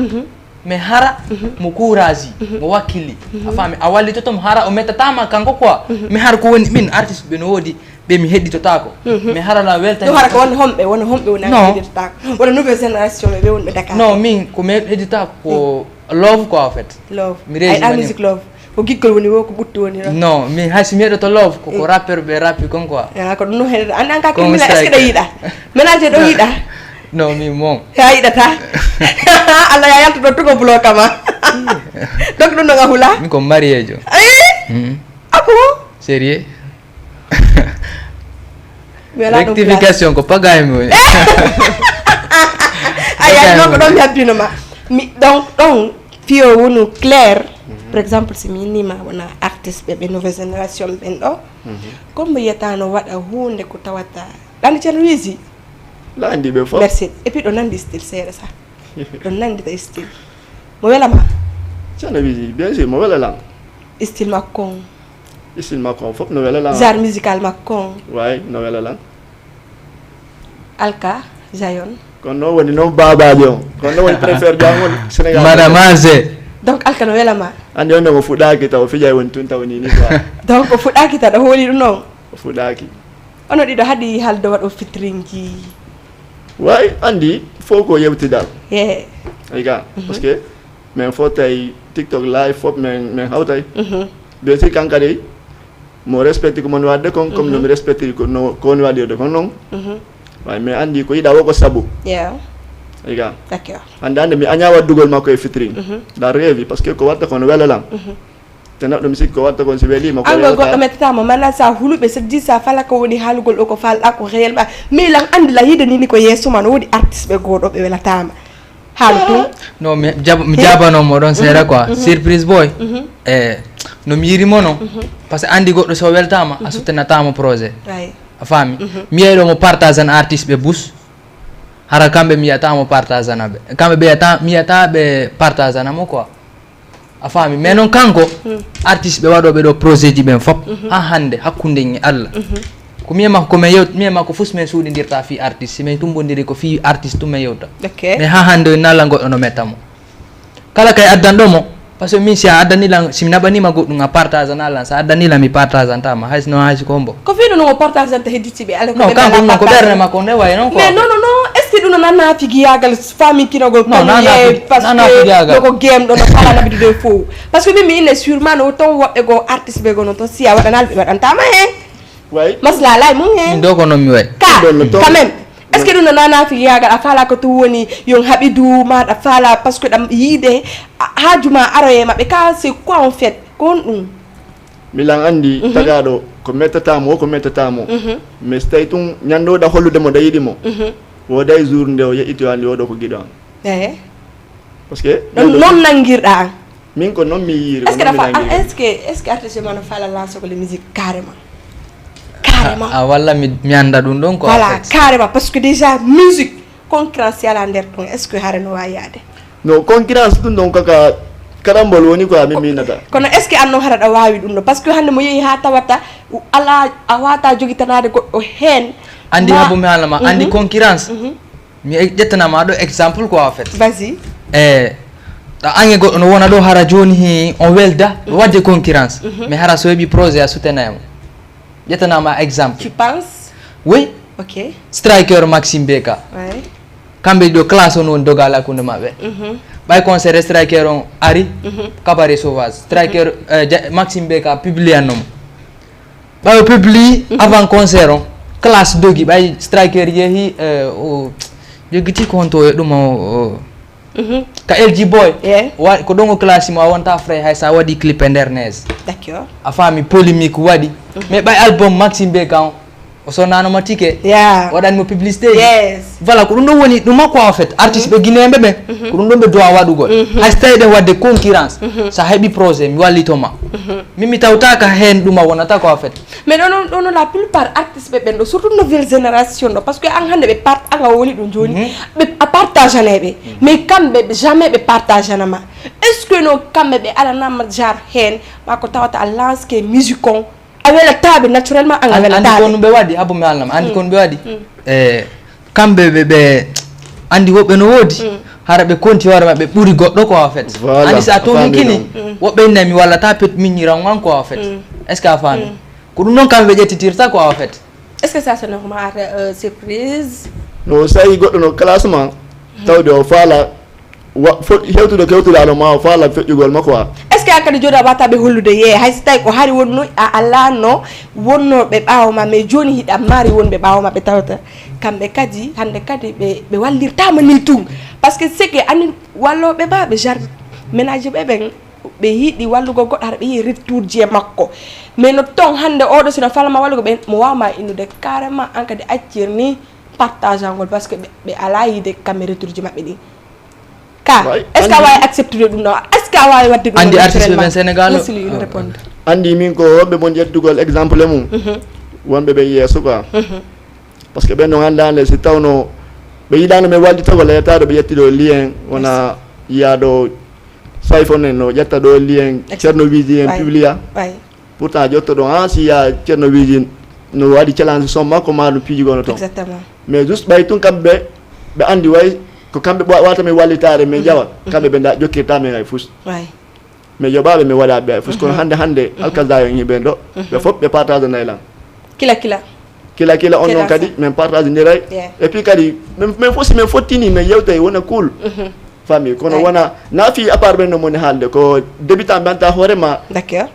mais hara mo courage mo wakkili a faami a wallitoto mo hara o mettatama kanko quoi mais hara ko woni min artiste ɓe no woodi ɓe mi heɗɗitotako mais hara la welta ɗum hara ko won homɓe won homɓe woni non heɗɗitotako wona nouvelle génération ɓe wonɓe dakar non min ko mi heɗɗitotako ko love quoi en fait love mi reji musique love ko giggol woni wo ko ɓuttu woni non non min hay si mi heɗoto love koko rappeur ɓe rappi kon quoi ah, ko ɗum no heɗata an an ka kimmina est ce que ɗa yiɗa ménage ɗo yiɗa non min moom ha yiɗata allah ya yalta ɗo tugo bloka ma donc ɗum no nga hula min ko mariejo ayi ako sérieux rectification ko pagay mi woni aya non ko ɗon mi habbino ma mi donc ɗon fiyo wonu clair par exemple si mi innima wona artiste ɓe ɓe nouvelle génération ɓen ɗo comme mo yiyata no waɗa hunde ko tawata ɗani ceerno wisi landi ɓe fof merci et puis ɗo nandi style seeɗa sa ɗo nandi ta style mo welama ceerno wisi bien sûr mo welalan style makko on Isin makko on fof no wela lan. Genre musical makko on. Way no wela lan. Alka, Zion. Kono no woni noon baabaajo on. Kono no woni préfère jam woni Sénégal. Madame Azé. Donc Alka no wela ma. Andi on noon o fuɗaaki taw o fijay woni tun taw ni ni quoi. Donc o fuɗaaki taw ɗo hooli ɗum noon. O fuɗaaki. Ono ɗiɗo haɗi halde waɗo fitrinji. Way andi fof ko yewtidal. Ye. Ay ga. Parce que Min fof tawi tiktok live fof min min hawtay bien sûr kan kadi mo respecti ko moni wadde kon comme no mi respecti ko no ko woni waɗirde kon noon way mais andi ko yiɗa wo ko sabu yeah iga d'accord hande hande mi aña waddugol makko e fitring da reewi parce que ko watta kon wela lan te neɗɗo mi sikki ko watta kon si welima ko angol goɗɗo mettatama mana sa huluɓe so di sa fala ko woni haalugol o ko falɗa ko réellement mais lan andi la yiɗanini ko yeeso ma no woodi artiste ɓe goɗo ɓe welatama Haaltu. No mi jab mi jabano mo ɗon seeɗa quoi. Surprise boy. Eh no mi yiri mo non. Parce que andi goɗɗo so weltama a suttanatamo projet. A faami. Mi yeyi ɗo mo partage an artiste ɓe bus. Hara kamɓe mi yiyata mo partage ana ɓe. Kamɓe ɓe yiyata mi yiyata ɓe partage ana mo quoi. A faami mais noon kanko artiste ɓe waɗooɓe ɗo projet ji ɓen fof haa hannde hakkunde en e Allah ko mi e makko ko min yewt mi e makko fof so min suuɗindirta fii artiste si min tummbondiri ko fii artiste tun min yewta mais haa hannde o nala goɗɗo no metta mo kala kay addanɗo mo parce que min si a addani lan si mi naɓanima goɗɗum a partage ana lan so addani lan mi partage anta ma hay no hay ko hombo ko fii ɗum o partage anta heddi Ɓe ala ko non kanko ɗum noon ko ɓernde makko nde wayi noon quoi. Mais non non non, est ce que ɗum noon nanna figiyagal faminkinogol kañum e parce que ɗoko gemɗo no fala nabidude fof. Parce que min mi inne sûrement no toon woɓɓe goo artiste ɓe goo noon toon si a waɗanal ɓe waɗantama heen. Way. Masla alay mum heen. Min ɗo ko noon mi wayi. Ka quand même. Est ce que ɗum no nana figiyagal a fala ko tun woni yon haɓidu maɗa fala parce que ɗam yiide haaju ma aroye maɓɓe ka c'est quoi en fait ko honɗum. Milan anndi tagaaɗo ko mettatamo o ko mettatamo mais so tawi tun ñanndoɗa hollude mo ɗa yiɗi mo wooday jour nde o yeƴƴiti o anndi oɗo ko giɗo an ehe parce que ɗum noon nanngirɗa an min ko noon mi yiiri est ce que ɗafa est ce que est ce que artiste ma no fala lancogole musique carrément ka Arema. A walla mi mi annda ɗum ɗon ko Voilà, carrément, parce que déjà musique concurrence yala nder ɗon, est ce que hare no wawi yaade? No concurrence ɗum ɗon kaka karambol woni ko amin minata. Kono est ce que an noon hara ɗa wawi ɗum ɗo? Parce que hannde mo yehi ha tawata ala a wata jogitanade goɗɗo hen. Andi habu mi haalama andi concurrence. Mi ƴettanama ɗo exemple quoi en fait. Vas-y. E ɗa ange goɗɗo no wona ɗo hara joni hi on welda ɗo wadde concurrence. Mais hara so heɓi projet a soutenaymo. Ƴettanama exemple. Tu penses? Oui. Ok. Striker Maxime Beka. Ouais. Kamɓe ɗo classe on woni dogal hakkunde maɓɓe. Ɓay concert striker on ari. Cabaret sauvage striker eh, ja- Maxime Beka publiannomo. Ɓay o publie avant concert on classe dogi ɓay striker yehi eh, o joggiti ko honto e ɗum o o- ka L G boy. Yeah. Wa- ko ɗon o classe mo a wonta frais hay sa waɗi clip e nder neige. D'accord. A faami polémique waɗi. Mais ɓay album Maxime Beka on o sonnanoma ticket. Yeah. Waɗanmo publicité. Yes. Voilà ko ɗum ɗon woni ɗum makko en fait artiste ɓe guinéen ɓe ɓen ko ɗum ɗon ɓe doit waɗugol. Hay so tawi ɗen wadde concurrence sa heɓi projet mi wallitoma. Min mi tawtaka hen ɗum a wonata ko en fait. Mais ɗo noon ɗo noon la plupart artiste ɓe ɓen ɗo surtout nouvelle génération ɗo, parce que an hannde ɓe part an a woni ɗum joni. Ɓe a partageanay ɓe. Mais kamɓe ɓe jamais ɓe partageanama. Est ce que no kamɓe ɓe alanama genre hen ma ko tawata a lance ke musique on a welataɓe naturellement an a An- andi ko welataɓe? ɗum ɓe waɗi habu mi haalnama andi ko ɗum ɓe waɗi. E kamɓe ɓe ɓe andi woɓɓe no woodi. Hara ɓe konti hoore maɓɓe ɓuri goɗɗo ko en fait. Voilà, Andi sa a faami tonikini woɓɓe inna mi wallata pet miñiran an ko en fait. Est ce que a faami? Ko ɗum noon kamɓe ɓe ƴettitirta ko en fait. Est ce que ça c'est normal euh, surprise? No sayi goɗɗo no classe ma tawde o faala wa- fo- hewtude ko hewtude ano ma o faala feƴƴugol makko a. Est ce que an kadi joni a wata ɓe hollude ye hay so tawi ko hari wonno a alano wonnoɓe ɓawo ma mais joni hiɗa mari wonɓe ɓawo ma ɓe tawata kamɓe kadi hande kadi ɓe ɓe wallirtama ni tun? Parce que c'est que ani walloɓe ma ɓe jardin ménage ɓe ɓen ɓe yiɗi wallugo goɗɗo hara ɓe yiɗi retour ji e makko. Mais no ton hande oɗo sino falama wallugo ɓe mo wawma innude carrément an kadi accir ni partage angol parce que ɓe- ɓe ala yiide kamɓe retour ji maɓɓe ɗi ka Way, est ce que a andi- wawi acceptude ɗum ɗo? Est ce que a wawi wadde ɗum Andi ɗo artiste ɓe naturellement? ɓen Sénégal o. Musli ino répondre. Andi min ko wonɓe mon ƴettugol exemple mum wonɓe ɓe yeeso quoi. Parce que ɓen no ganda nde si tawno ɓe yiɗano men wallitagol yettade ɓe ƴetti ɗo lien wona yiya ɗo siphon en no ƴetta ɗo lien Ex- Ceerno Wiidi en Way. Publia. Way. Pourtant jotto ɗon ha si yiya Ceerno Wiidi no waɗi challenge son makko ma ɗum piiji gono ton. Exactement. Mais juste ɓay tun kamɓe ɓe andi way ko kamɓe ɓo- wata men wallitare men ƴawa kamɓe ɓe da jokkirta men hay fus. Way. Mais yoɓaɓe mi waɗa ɓe hay fus kono hande hande alkasda en hiɓe ɗo ɓe fof ɓe partage nay lan. Kila kila. Kila kila on Kila non kadi sa- min partage ndiray. Yeah. Et puis kadi min min fof si min fottini min yewtay wona cool. Famille kono Right. Wona na fi à part ɓen no moni haalde ko débutant ɓe anta hoorema. D'accord.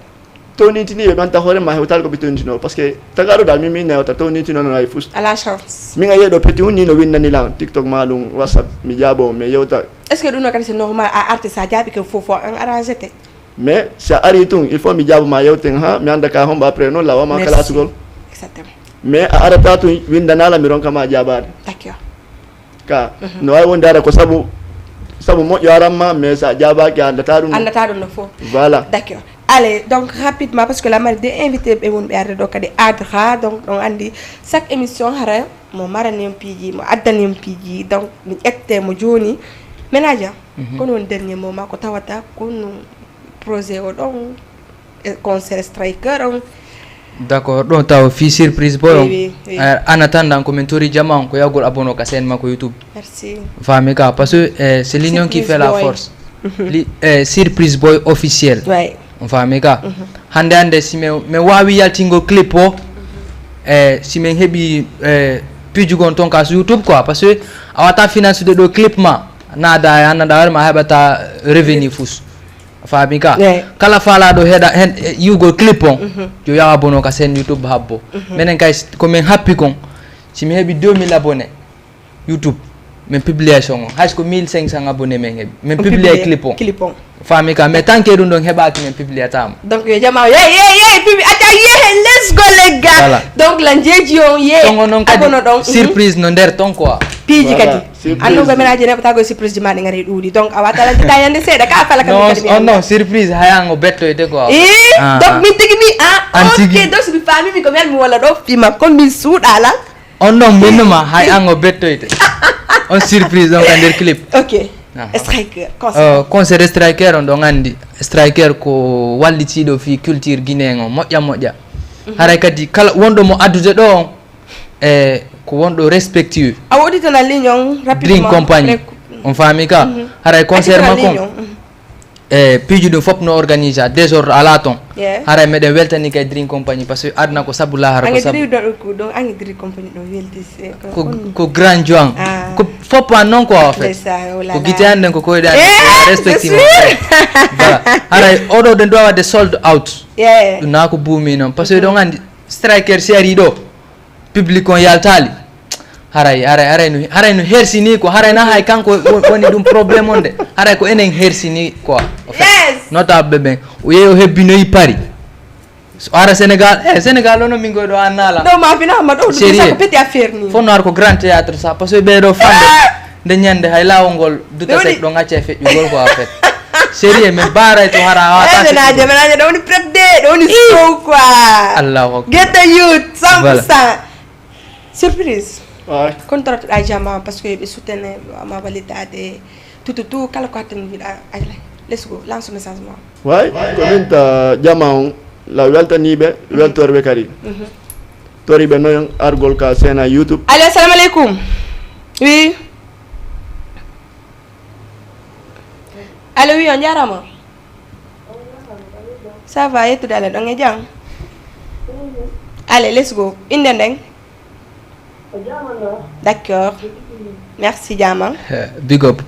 Townitiniɓe ɓe anta hoorema hewtare ko ɓe townitino parce que tagaɗo dal min mi newta townitino no hay fus. Ala chance. Min a yeɗo petit un ni no windani lan tiktok ma ɗum whatsapp mi jaabo mi yewta. Est ce que ɗum no kadi c'est normal a artiste a jaaɓi ke fof fof an arrangete? Mais si a ari tun il faut mi jaabo ma yewten ha mi anda ka homba après noon lawama Merci. Kalasugol. Exactement. Mais a arata tun windanala mi ronka ma jaabade. D'accord. Ka no wawi wonde ara ko sabu sabu moƴƴo aranma mais sa jaabaki a andata ɗum. Andata ɗum no fof. Voilà. D'accord. Allez donc rapidement parce que la mari de invité ɓe wonɓe arde ɗo kadi adra donc ɗon andi chaque émission hara mo marani en piiji mo addani en piiji donc mi ƴette mo joni. Ménage am kono won dernier moment ko tawata kono projet o ɗon e concert striker on. D'accord ɗon taw fi surprise boy on. Oui, oui, oui. En attendant ko min tori jama on ko yagol abonné ka chaîne makko youtube. Merci. Fami ka parce que eh, c'est l'union qui Surprise fait la boy. Force. Li eh, surprise boy officiel. Ouais. On fami ka hande hande si min min wawi yaltingol clip o eh, si min heɓi eh, pijugon ton ka so youtube quoi parce que a wata financude ɗo clip ma nada e annada hoore ma heɓata revenu fus. Fami ka Ouais. Kala falaɗo heɗa hen eh, yiwgol clip on yo yawa bono ka chaîne youtube habbo. Menen kay s- ko min happi kon si mi heɓi deux mille abonné youtube Min publication o, hay so ko mille cinq cents abonnés min heɓi. Min publier clip on. Clip on. Faami ka, mais tant que ɗum ɗon heɓaaki, min publiatamo. Donc yo jama, yey, yey, yey, publi, acca, yey, let's go, les gars. Voilà. Donc la njeeji on, yey, Ton on noon kadi, abono ɗon. Surprise no nder ton quoi. Piiji Voilà, kadi. Anno ko menaji neɓata ko surprise ji ma ɗi ngari ɗuuɗi. Donc a wata lan ta yande seeɗa, ka fala kam Non, kadi mi on anda. Non, surprise, haya ngo bettoyte quoi. Eh, Ah, donc ah. Min tigi mi, ah, An ok, tigi. Donc so mi faami mi ko mi almi walla ɗo fima, ko min suuɗa lan. On ɗon minnuma hay an o bettoyte. On surprise ɗon ka nder clip. Ok. Aha. Striker, Euh, concert Striker on ɗon anndi. Striker ko wallitiiɗo fii culture guinéen on moƴƴa moƴƴa. Haray kadi kala wonɗo mo addude ɗo on, e ko wonɗo respectueux. A woɗi tan a ligne on rapidement. Drink compagnie. On faami ka? Haray concert makko on. E piiji ɗum fof no organisa, désordre alaa toon. Haray meɗen weltani kay Drink Compagnie, parce que aduna ko sabu lahara ko sabu. Ɗon angi Drink Compagnie ɗon welti. Ko grand joan. Ko fof an noon ko en fait. Ko gite an ɗen ko koyɗe an. Respecti mo. Voilà. Haray oɗo ɗen ɗo waɗde sold out. Ɗum na ko buumi noon, parce que ɗon anndi Striker si ari ɗo, public on yaltaali. Haray haray haray no haray no hersini ko haray na hay kanko woni ɗum problème on de. Haray ko enen hersini quoi. Yes. Notable ɓe ɓen o yehi o hebbinoyi pari. So ara Sénégal, eh, Sénégal ono min goy ɗo an nala. Ɗo ma fina ma ɗo ɗum sa ko petit affaire ni. Fof no ar ko grand théâtre sa parce que ɓe ɗo fande. Nde ñande hay lawol ngol duta sek ɗo ngacca e feƴƴugol quoi en fait. Sérieux, min baaray to hara a wata. Menaje menaje ɗo woni prep de, ɗo woni show quoi. Allahu akbar. Get the youth cent pour cent. Surprise. Kono toratoɗa jama parce que ɓe soutene ama walidade. Tout tout tout kala ko hatten mbiɗa. Let's go, lance message ma. Way. Ko min ta jama on la weltaniɓe weltorɓe kadi. Toriɓe noon argol ka sena YouTube. Allo, assalamu aleykum. Oui. Allo, oui, on jarama. Ça va, yettude Allah, ɗon e jam? Allez, let's go. Innde nden? D'accord. Merci, jaman. Big up.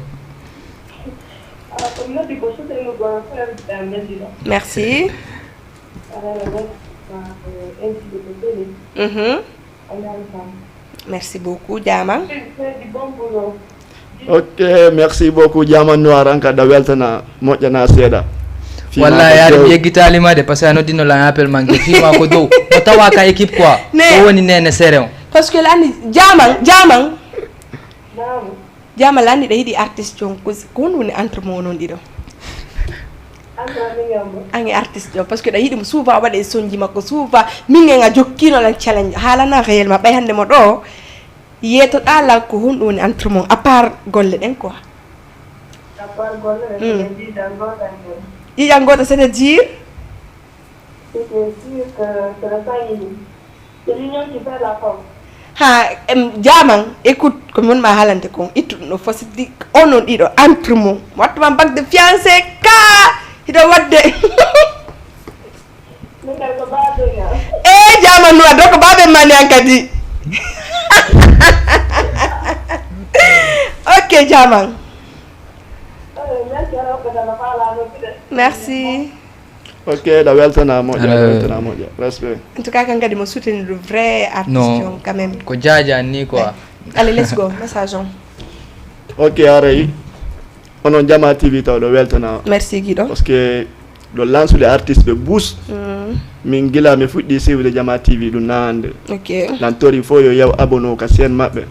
Merci. Mhm. Merci beaucoup, jaman. Ok, merci beaucoup, jaman noir. An kadi a weltana moƴƴana seeɗa. Wallahi yaade mi yeggitali ma de parce que a noddino lan appel manque fima ko dow mo tawa ka équipe quoi. Ko woni nene sere on? Parce que lani jaman jaman. Jamal anndi ɗa yiɗi artiste on ko honɗum woni entre mon onon ɗiɗo? Ange artiste on parce que ɗa yiɗi mo souvent a waɗa e sonji makko souvent min en a jokkino lan challenge haalana réellement ɓay hannde mo ɗo yeetoɗa lan ko honɗum woni entre mon à part golle ɗen quoi. Ƴiƴan goota c'est à dire. Ha jaman écoute ko mon ma halande kon ittu ɗum ɗo fof siddi onon ɗiɗo entre mon wattuma bac de fiancé ka hiɗo wadde e jaman no addo ko babe mani an kadi ok jaman merci. Ok, ɗa weltana moƴƴa, ɗa weltana moƴƴa. Respect. En tout cas, kan kadi mo soutenir le vrai artiste on quand même. Ko jaja ni quoi. Allez, let's go, message on. Ok, aray. Onon Jama T V taw ɗo weltana. Merci Guido. Parce que ɗo lansude artiste ɓe bus. Min gila mi fuɗɗi suivre Jama T V ɗum nande. Ok. Lan tori fo yo yaw abono ka chaîne maɓɓe.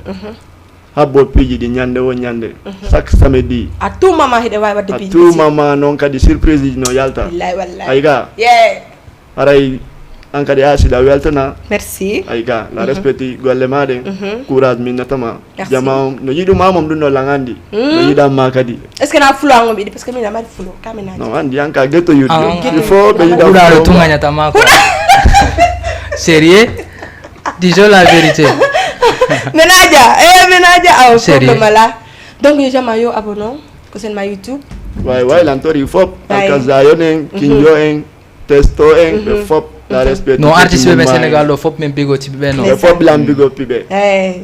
Habbo piiji ɗi ñande wo ñande chaque samedi. A tout moment hiɗa wawi wadde piiji. A tout moment noon kadi surprise ji no yalta. Billahi wallahi. Ay ga. Yeah. Haray an kadi a siɗa weltana. Merci. Ay ga la respecti golle ma ɗen. Courage min natama. Jama on no yiɗuma mom ɗum no langandi. No yiɗan ma kadi. Est ce que na fulo an on ɓiɗi parce que min amari fulo kamenaji. No andi an ka getto yudde. Il faut ɓe yiɗa fulo. Ɓuɗaɗo tugañata ma quoi. Sérieux. Disons la vérité. Menaja, eh menaja aw problème ala. Donc yo jama yo abono ko sen ma YouTube. Way way lantori fop. Alkazayon en, kinjo en, testo en, ɓe fop. La respect. No artiste ɓe Sénégal ɗo fop min bigo tiɓe ɓe no. Ɓe fop lan bigo piɓe. Hey.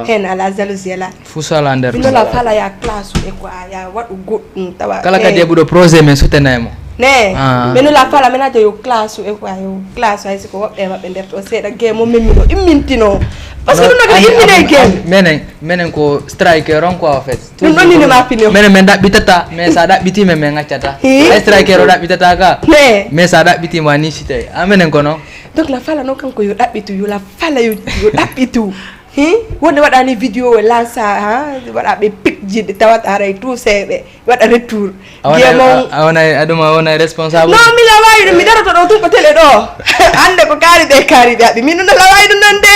Hen ala jalousie ala. Fusala nder. Fusala fala ya classe e quoi ya waɗu goɗɗum tawa. Kala kadi heɓuɗo projet men soutenay mo. Ne, ah, menu la fala mena de yo classe e quoi, yo classe ay siko woɓɓe maɓɓe nder to seeɗa game o memmi no immintino. Parce que ɗum no kadi immine game. Menen menen ko striker on quoi en fait. Ɗum ɗon nini ma pino. Menen men ɗaɓɓitata mais sa ɗaɓɓiti men men accata. Ay striker o ɗaɓɓitata ka. Ne, mais sa ɗaɓɓiti ma ni site a menen ko non. Donc la fala non kanko yo ɗaɓɓitu, yo la fala yo yo ɗaɓɓitu. Hi, wonde waɗani vidéo o lansa ha waɗa ɓe pikji ɗi tawata haray tout seeɓe waɗa retour. Jemon a wonay aɗuma a wonay responsable. Non, mi lawayi ɗum mi daroto ɗo tun ko télé ɗo. Hande ko kaari ɓe kaari ɓe aɓi min ɗum lawayi ɗum non de.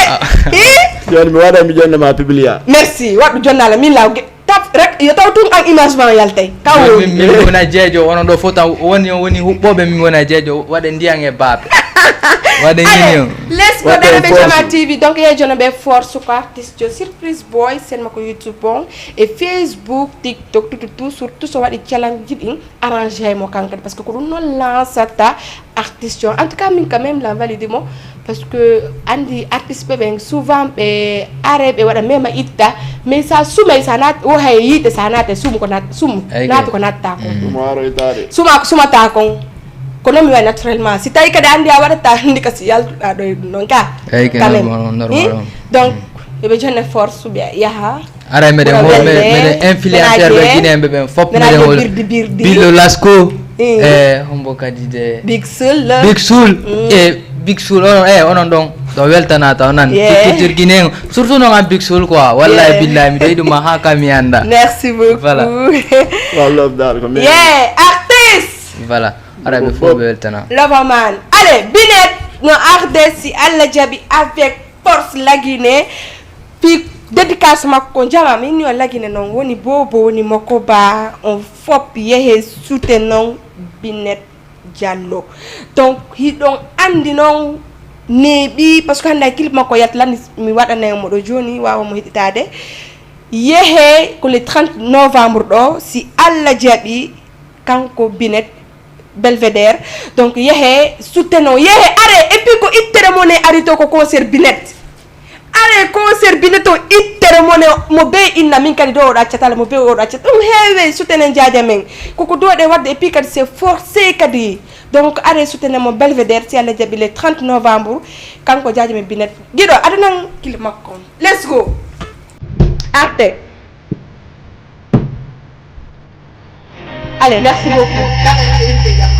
Hi, joni mi waɗa mi jonna ma publia. Merci, waɗu jonnala min law ge- tap rek yo taw tun an image ma yaltay ka woni. Min wona jeejo wono ɗo fof taw woni o woni huɓɓoɓe min wona jeejo waɗa ndiyan e baabe. Waɗa yini on. Let's go daraɓe jama tv donc yejono ɓe force ko artiste jo surprise boy sen makko youtube on e facebook tiktok tout tout surtout so waɗi challenge ɗin arrangé mo kankadi parce que ko ɗum noon lancata artiste on en tout cas min quand même la valide mo parce que andi artiste ɓe ɓen souvent ɓe are ɓe waɗa mema itta mais sa sumay sa naat wo hay yiite sa naate sumu ko naat sumu naatu ko naatta kon suma sumata kon ko noon mi wawi naturellement si tawi kadi andi a waɗata andi ka si yaltuɗa ɗo e ɗum noon ka quand même donc yoɓe jonne force ɓe yaha aray meɗen meɗen influenceur ɓe guinéen ɓe ɓen fop meɗen birdi birdi billo lasko e hombo kadi de big sul big sul e big sul onon e onon ɗon ɗo weltanata o nan culture guinéen surtout noon an big sul quoi wallahi billahi miɗo yiɗuma ha ka mi anda merci beaucoup voilà ye artiste voilà aray ɓe fof ɓe weltana lovaman ale binet no arde si allah jaaɓi avec force lagine fi dédicace makko jama min yo lagine noon woni bobo woni mokoba on fop yehe sute noon binet diallo donc hiɗon andi noon neeɓi par ce que hannde a clip makko yalta lanni mi waɗanay mo ɗo jooni wawa mo heɗitade yehe ko le trente novembre ɗo si allah jaaɓi kanko binet belvedere donc yehe sutteno yehe are et puis ko ittere mon e ari to ko concert binet are concert binet o ittere mon e mo be inna min kadi ɗo oɗo accatala mo be oɗo accata ɗum heewe suttenen jaaja men koko doɗe wadde et puis kadi c'est forcé kadi donc are suttenen mo belvedere si allah jaaɓi le trente novembre kanko jaaja men binet giɗo adanan kili makko let's go arte Allez, merci beaucoup.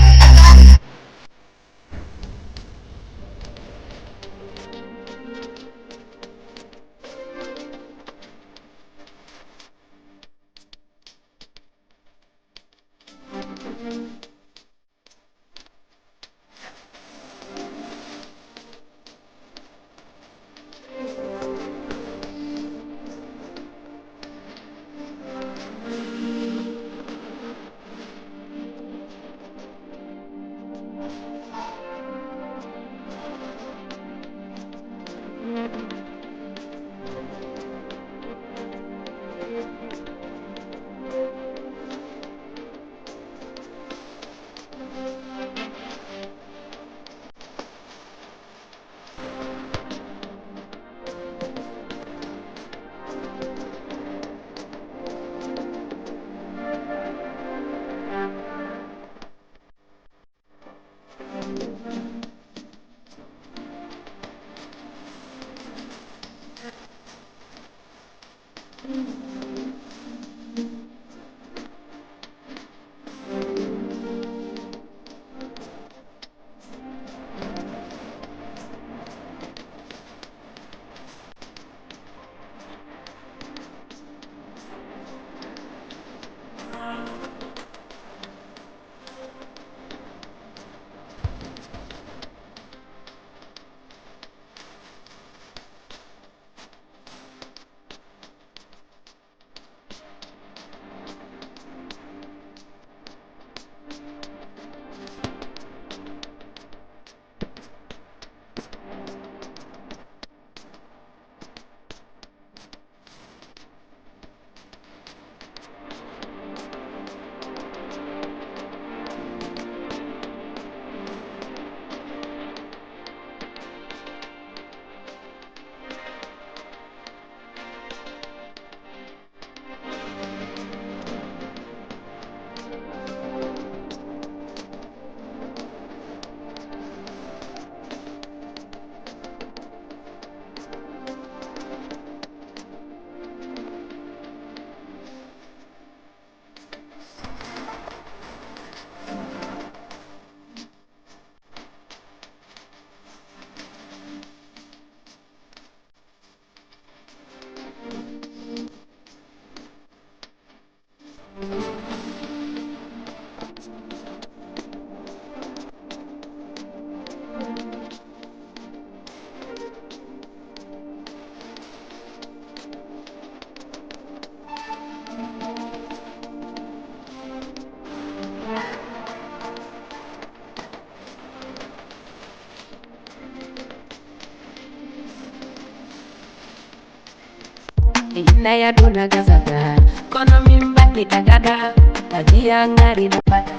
Hinna yaduna gasata, kono min mbaɗi tagada, a jiya ngari na bata.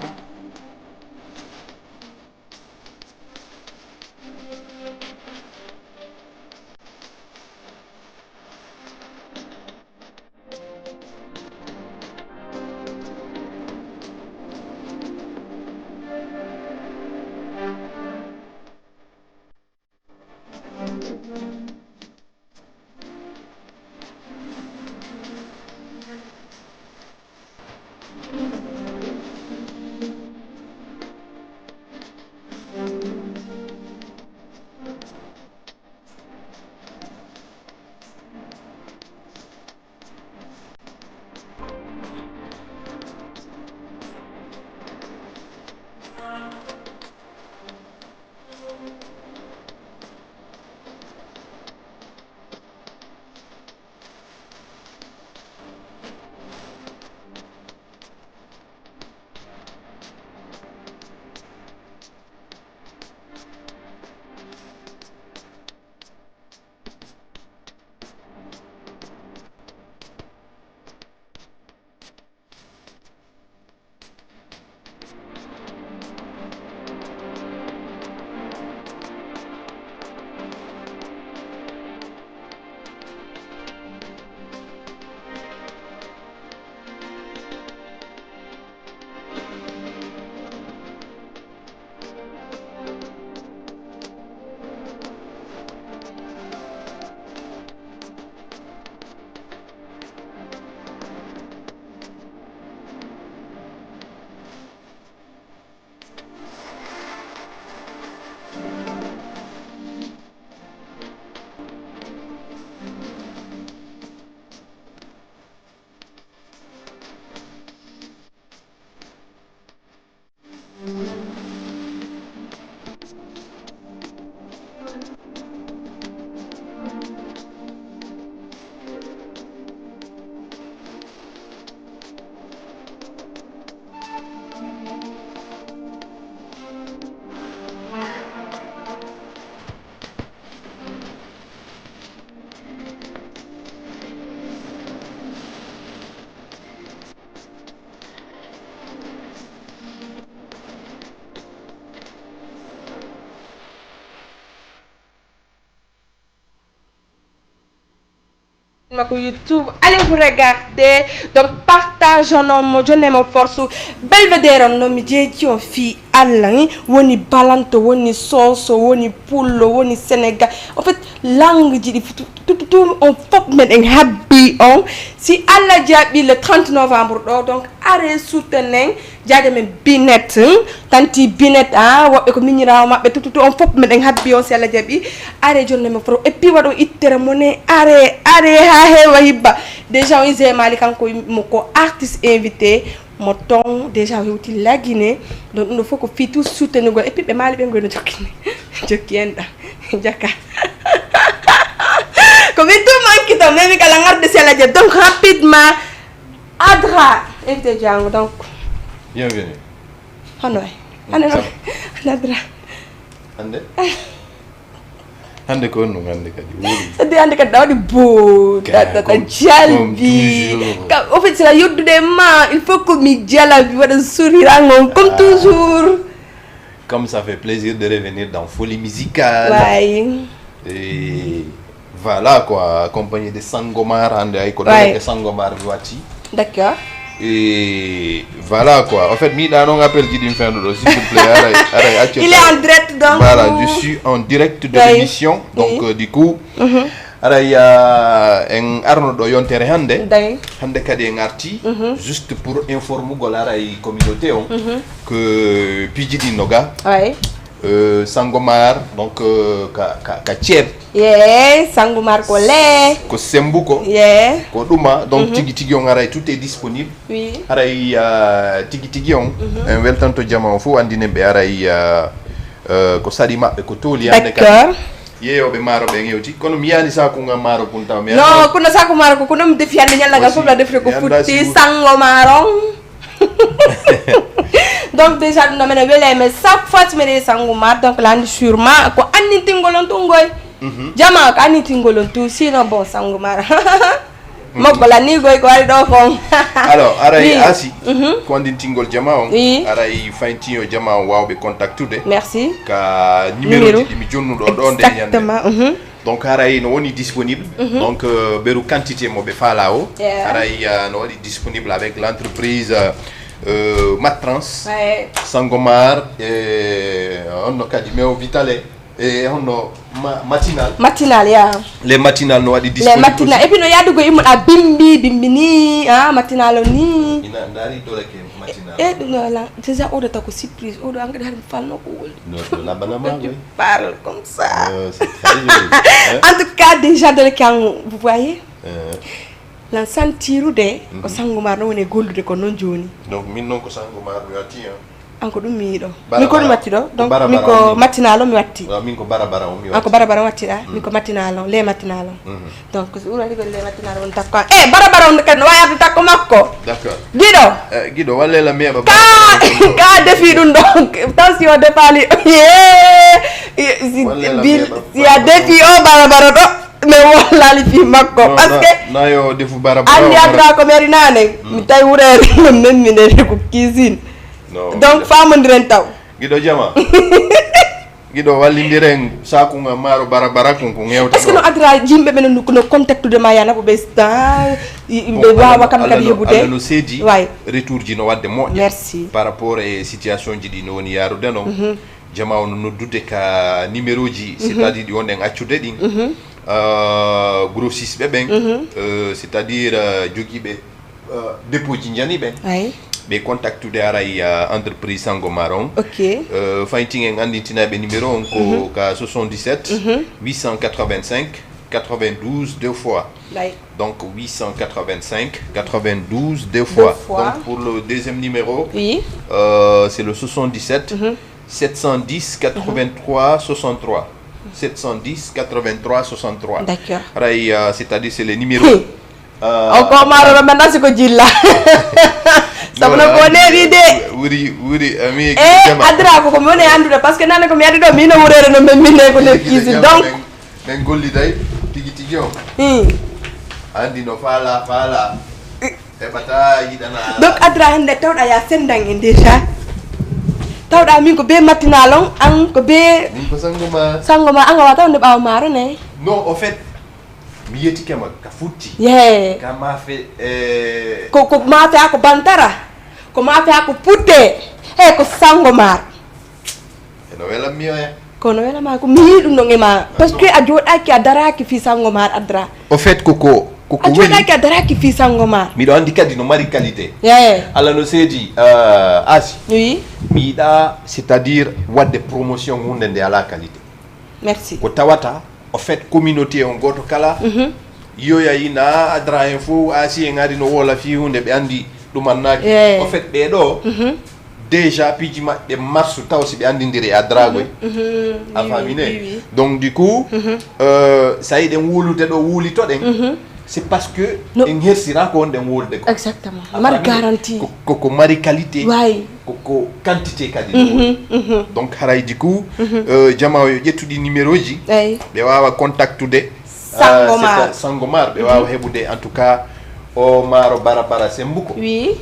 Makko YouTube, allez vous regarder. Donc partage on mo, jonnee mo force. Belvedere on noon, mi jeeji on fii Allah, ni woni balanto, woni soso, woni pullo, woni Sénégal. En fait, langue ji ɗi fu- tu- tu- tu- on fof meɗen habbi on. Si Allah jaɓi, le trente novembre ɗo, donc are soutenen jaaja men Binet, hmm? Tanti Binet, ah, woɓɓe ko miñiraawo maɓɓe, tututu on fof meɗen habbi on, si Allah jaɓi. Are jonne mo pro. Et puis waɗo ittere mo ne, are, are ha heewa hibba. Déjà on ise Mali kanko mo ko artiste invité mo ton, déjà o hewti la Guinée. Donc ɗum ɗo fof ko fii tout soutenugol. Et puis ɓe Mali ɓe ngoyno jokkine. Jokki en ɗa. Jaka. Ko min tum manki to, mais mi kala ngarde si Allah jaɓi. Donc rapidement, Adra, invité Django, donc. Bienvenue. Hono e? Hande no? Hande Adra. Hande? Hande ko honɗum hande kadi? Woni. Hande, hande kadi ɗa waɗi bo, ɗa, ɗa, ɗa jalbi. Ka, au fait, c'est la yoddude ma, il faut que mi jalabi, waɗa sourire an on, comme toujours. Comme ça fait plaisir de revenir dans Folie Musicale. Ouais. Et voilà quoi, accompagné de Sangomar, hande ay ko ouais. Ɗo Sangomar mi watti. D'accord. Et voilà quoi. En fait, mi yiɗa noon appel ji ɗin fenɗo ɗo, s'il vous plaît. Aray, aray, accu. Il est en direct donc. Voilà, je suis en direct de ouais. L'émission. Donc oui. Euh, du coup, mhm. Aray, euh, en arno ɗo yontere hande. Day. Hande kadi en arti juste pour informugol aray communauté on que piiji ɗin no ga. Ouais. Euh, Sangomar, donc euh, ka, ka, ka ceeb. Ye, Sangomar ko le. Ko sembu ko. Ye. Ko ɗuma, donc tigi tigi on aray tout est disponible. Oui. Aray euh, tigi tigi on en weltanto jama o fof, andinen ɓe aray euh, euh, ko saɗi maɓɓe ko tooli hande kadi. D'accord. Yeeyooɓe maaro ɓen hewti, kono mi yaani sakunga maaro kun taw mi. Non, kuna saku maaro ko kuna mi defi hande ñalla ngal fof la defre ko futti sango maaro. Donc déjà ɗum ɗo mene wele, mais chaque fois si mene sango maaro, donc la andi sûrement ko annintingol on tun goy. Jama ko annintingol on tun, sinon bon sango maaro. Moggo lanni goy ko wari ɗo kon. Alors, aray Oui. Asi, Mhm. Ko andintingol jama on, Oui. Aray fayntin yo jama on wawɓe contactude. Merci. Ka numéro Numéro. Ji ɗi mi jonnuɗo ɗo nde ñande. Exactement. Mhm. Donc, aray no woni disponible. Mhm. Donc, euh, ɓeru quantité mo ɓe faala o. Yeah. Aray, euh, no waɗi disponible avec l'entreprise, euh, euh, Matrans, Ouais. Sangomar, e honno kadi Meo Vitale. E honno ma- matinal. Matinal ya. Les matinal no waɗi Les disponible matinal aussi. Et puis no yadugo immo a bimbi bimbi ni, ah, matinal o ni. Ina ndari dole ke matinal. E ɗum no la déjà oɗo taw ko surprise, oɗo an kadi hari mi falno ko wol. No no labana ma goy. Parle comme ça. Euh, c'est très joli. Hein? En tout cas déjà dole ke an, vous voyez. Euh. Lan santirude ko Sangomar no woni e gollude ko non joni. Donc min non ko Sangomar mi watti, hein. An ko ɗum mi yiɗo. Min ko ɗum watti ɗo. Donc min ko matinal o mi watti. Min ko barabara o mi watti. An ko barabara o wattiɗa, min ko matinal o, le matinal o. Donc so ɗum waɗi ko le matinal on takko. E barabara on kadi no wawi arde takko makko. D'accord. Giɗo. Eh, giɗo walle la meɓa. Ka ka defi ɗum ɗo. Taw si o defali. Si a defi o barabara ɗo. Mi wallali fi makko. Parce que na yo defu bara bara. Andi adra ko meri nane. Mi tawi wurere no memmi nde ko cuisine. Donc famondiren taw. Giɗo jama. Giɗo wallindiren sakunga maro bara bara kun kun hewta. Est-ce que no adra yimɓe ɓe no no contactude ma yana ko ɓe sta ɓe wawa kam kadi yebude. No seedi. Way. Retour ji no wadde moƴƴa. Merci. Par rapport e situation ji ɗi no woni yarude non. Jama on noddude ka numéro ji, c'est-à-dire ɗi wonɗen accude ɗin. Euh, grossiste ɓe ɓen, euh, c'est-à-dire euh, jogiiɓe euh, dépôt ji njani ɓen. Ay. Ɓe contactude aray euh, entreprise Sangomar on. Ok. Euh, fayntin en andintinaɓe numéro on ko ka soixante-dix-sept huit cent quatre-vingt-cinq quatre-vingt-douze deux fois. Ay. Donc huit cent quatre-vingt-cinq quatre-vingt-douze deux fois. Deux fois. Donc pour le deuxième numéro, oui. Euh, c'est le soixante-dix-sept sept cent dix quatre-vingt-trois soixante-trois. Sept cent dix quatre-vingt-trois soixante-trois. D'accord. Aray, euh, c'est-à-dire c'est les numéros. Euh, o ko maro ro manda siko jilla. Sabna ko nebi de. Wuri wuri ami. Eh, adra ko ko mone andude parce que nana ko mi adi do mi no wurere no men minne ko ne kisi donc. Ɓen golliday tigi tigi o. Hmm. Andi no faala faala. Heɓata yiɗana. Donc adra hande tawɗa ya sendan en déjà. Tawɗa min ko be matinal on an ko be. Min ko sango ma. Sango ma an a wata wonde ɓawo maro ne. Non, au fait mi yetike ma ka futti. Ye. Ka mafe. Eh. Ko ko mafe ako bantara. Ko mafe ako putte. He ko sango mar. Eno wela mi oya. Kono wela ma ko mi yiɗum ɗon e ma parce que a joɗaki a daraki fi sango mar adra. Au fait koko koko a joɗaki a daraki fi sango mar. Miɗo andi kadi no mari qualité. Yeye. Ala no seedi euh, asi. Oui. Mi yiɗa c'est-à-dire wadde promotion hunde nde ala qualité. Merci. Ko tawata au fait communauté on goto kala. Mhm. Yoya ina adra en fof asi en ari no wola fi hunde ɓe andi. Ɗum annaki. Yeye. Au fait ɓeɗo. Mhm. Déjà piiji maɓɓe marsu taw si ɓe anndindiri e adraago en. A famine? Donc du coup euh, so a yiɗen wuulude ɗo wuulitoɗen c'est parce que en hersira ko wonɗen wuulde ko. Exactement. Mari garantie. Koko mari qualité. Wayi. Koko quantité kadi no woni. Donc haray du coup euh, jama o yo ƴettuɗi numéro ji. Ɓe wawa contactude. Sangomar. Sangomar ɓe wawa heɓude en tout cas o maaro bara bara sembuko. Oui.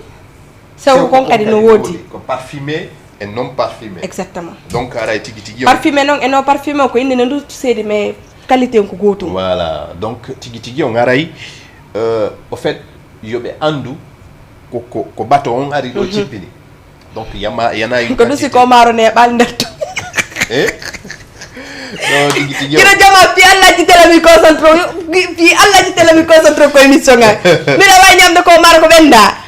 Sew kon kadi no woodi. Ko parfumé et non parfumé. Exactement. Donc aray tigi tigi on. Parfumé non et non parfumé ko inde no ndu seedi mais qualité on ko gootum. Voilà donc tigi tigi on aray euh, au fait yoɓe andu ko ko ko bato on ari ɗo cippini. Donc yama yana yu ko dusi ko maro ne ɓal ndatto. Eh. Non tigi tigi on. Kira jama fi Allah ci télé mi concentré fi Allah ci télé mi concentré ko émission ngal. Mira way ñamde ko maro ko ɓenda.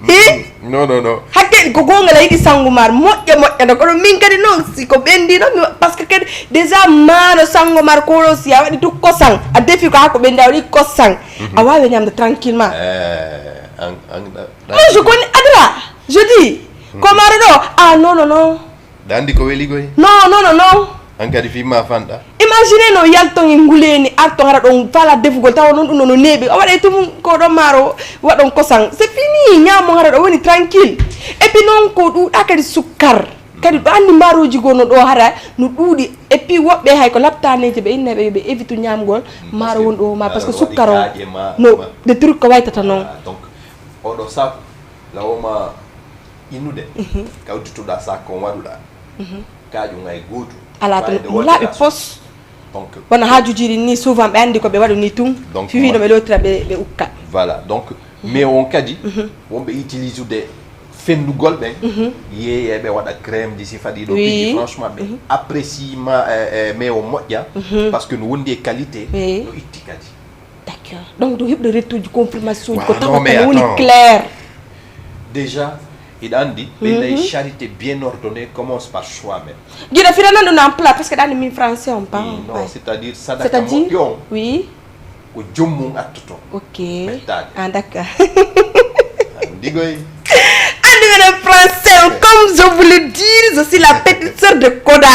Hi? Non non non. Hakke ko gongal a yiɗi sangu mar moƴƴa moƴƴa no kono min kadi non si ko ɓendi non parce que kadi déjà mano sango mar ko ɗo si a waɗi tu kosan a defi ko hako ɓendi a waɗi kosan a wawi ñamde tranquillement. Eh, an an moi je connais adra je dis ko maro ɗo ah non non non. Ɗa andi ko weli goy? Non non non non. An kadi fi ma fanɗa. Imagine no yalton e nguleni arton hara ɗon fala defugol tawa noon ɗum no neeɓi a waɗa e tumum ko ɗon maaro waɗon kosan c'est fini ñaamo hara ɗo woni tranquille. Et puis noon ko ɗuuɗa kadi sukkar. Kadi ɗo anndi maaroji goo no ɗo hara no ɗuuɗi. Et puis woɓɓe hay ko laptaneeje ɓe inna ɓe yo ɓe évite ñaamgol maaro won ɗo ma, parce que sukkaro no de truc ko waytata noon. Donc oɗo sac lawoma innude, kawtitoɗa sac kon waɗuɗa kaaƴo ngay gootu. Alaa tan no laaɓi pos. Donc wona haajuji ɗi ni souvent ɓe anndi ko ɓe waɗu ni tun. Donc fifi no ɓe lootira ɓe ɓe ukka. Voilà, donc mais on kadi wonɓe utilise ude fenndugol ɓen, yeeyeeɓe waɗa crème ji sifa ɗiɗo piiji, franchement ɓe apprécie ma e mais o moƴƴa, parce que no wondi e qualité, no itti kadi. D'accord. Donc ɗum heɓde retour ji, confirmation ji ko tawa kono woni clair. Déjà hiɗa anndi ɓe nayi charité bien ordonnée commence par soi-même. Giɗo fira nan ɗum en plat, parce que ɗani min français on pas. Non, c'est-à-dire sadaka moƴƴo on, oui, ko joom mum attoto. Ok. Ɓettaade. Ah, d'accord. Anndi goy. Anndi minen français on, comme je vous le dis, je suis la petite sœur de Koda.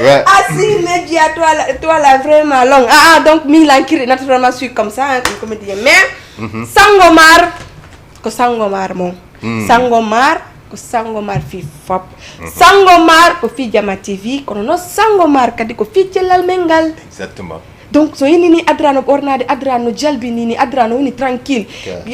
Ouais. Ah si, Medji, à toi là, toi là vraiment long. Ah, ah, donc mi lankiri naturellement suis comme ça, hein, comme comédien. Mais Sangomar ko Sangomar mon. Sangomar ko Sangomar fii fop. Sangomar ko fii Jama T V, kono noon Sangomar kadi ko fii cellal men ngal. Exactement. Donc so ini ni Adra no ɓornaade, Adra no jalbi ni, ni Adra no woni tranquille.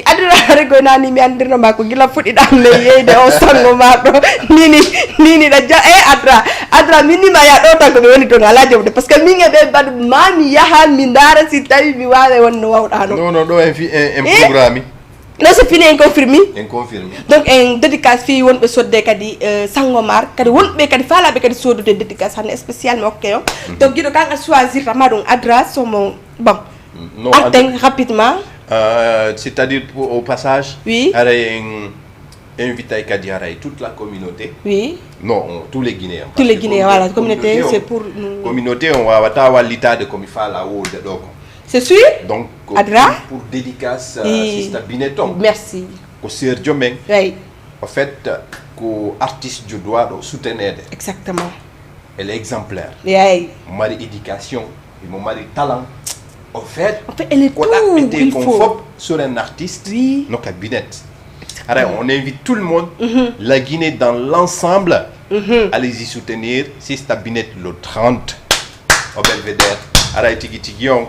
Adra regoy nani mi anndirno ma ko gila fuɗɗiɗa mi yeyde o Sangomar ɗo. Nini, nini ɗa ja e Adra. Adra min ni ma ya ɗo tan ko mi woni toon ala jomde, parce que min e ɓe mbaɗu ma mi yaha mi ndaara si tawi mi waawe won no wawɗa no. Non non, ɗo en fi en programme. Non, c'est fini, en confirme. En confirme. Donc en dédicace fii wonɓe sodde kadi Sangomar, kadi wonɓe kadi faalaɓe kadi sodude dédicace hannde spécial mi okke on. Donc giɗo kan a choisir tama ɗum Adra somo. Bon. Non, Arten rapidement. Euh, c'est-à-dire pour, au passage, oui, haray en invité kadi haray toute la communauté. Oui. Non, tous les Guinéens. Tous les Guinéens, voilà, communauté c'est pour nous. Communauté on wawata wallitade ko mi faala wolde ɗo ko. C'est sûr. Donc Adra pour dédicace Sista Bineton. Merci. Ko sœur jomen. Eyi. En fait ko artiste jo doit ɗo soutenede. Exactement. Elle est exemplaire. Eyi. Mari éducation, imo mari talent. En fait, en fait elle est ko tout, ɗaɓɓete kon fof sur un artiste, oui, no ka Binet. Haray on invite tout le monde, la Guinée dans l'ensemble. Allez-y soutenir Sista Binet le trente au Belvédère. Haray tigi tigi on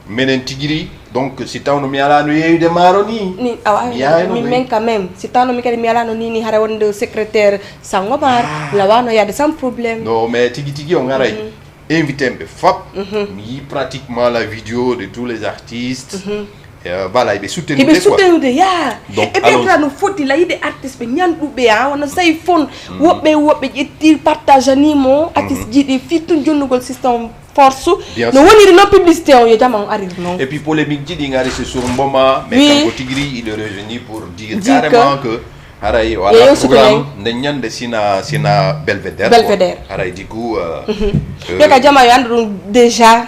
menen tigi ri. Donc si tawno mi alano yeeyude maaro ni, ni awa min men quand même si tawno mi kadi mi alano ni ni hara wonde secrétaire Sangomar lawano yaade sans problème. No mais tigi tigi on haray invité ɓe fop. Mi yi pratiquement la vidéo de tous les artistes. Euh, voilà, eɓe soutenude quoi. Soutenude ya. Donc et puis après no foti la yide artiste ɓe ñanɗuɓe a wona sayi fon. Woɓɓe woɓɓe ƴetti partage animo artiste jiiɗi fii tun jonnugol système force. No woniri noon publicité on yo jama on arir noon. Et puis polémique ji ɗi ngari c'est sur Mboma, mais kanko tigi ri il est revenu pour dire carrément que haray o ala programme nde ñande sina sina Belvédère. Belvédère haray du coup. Yo ka jama yo anndu ɗum déjà.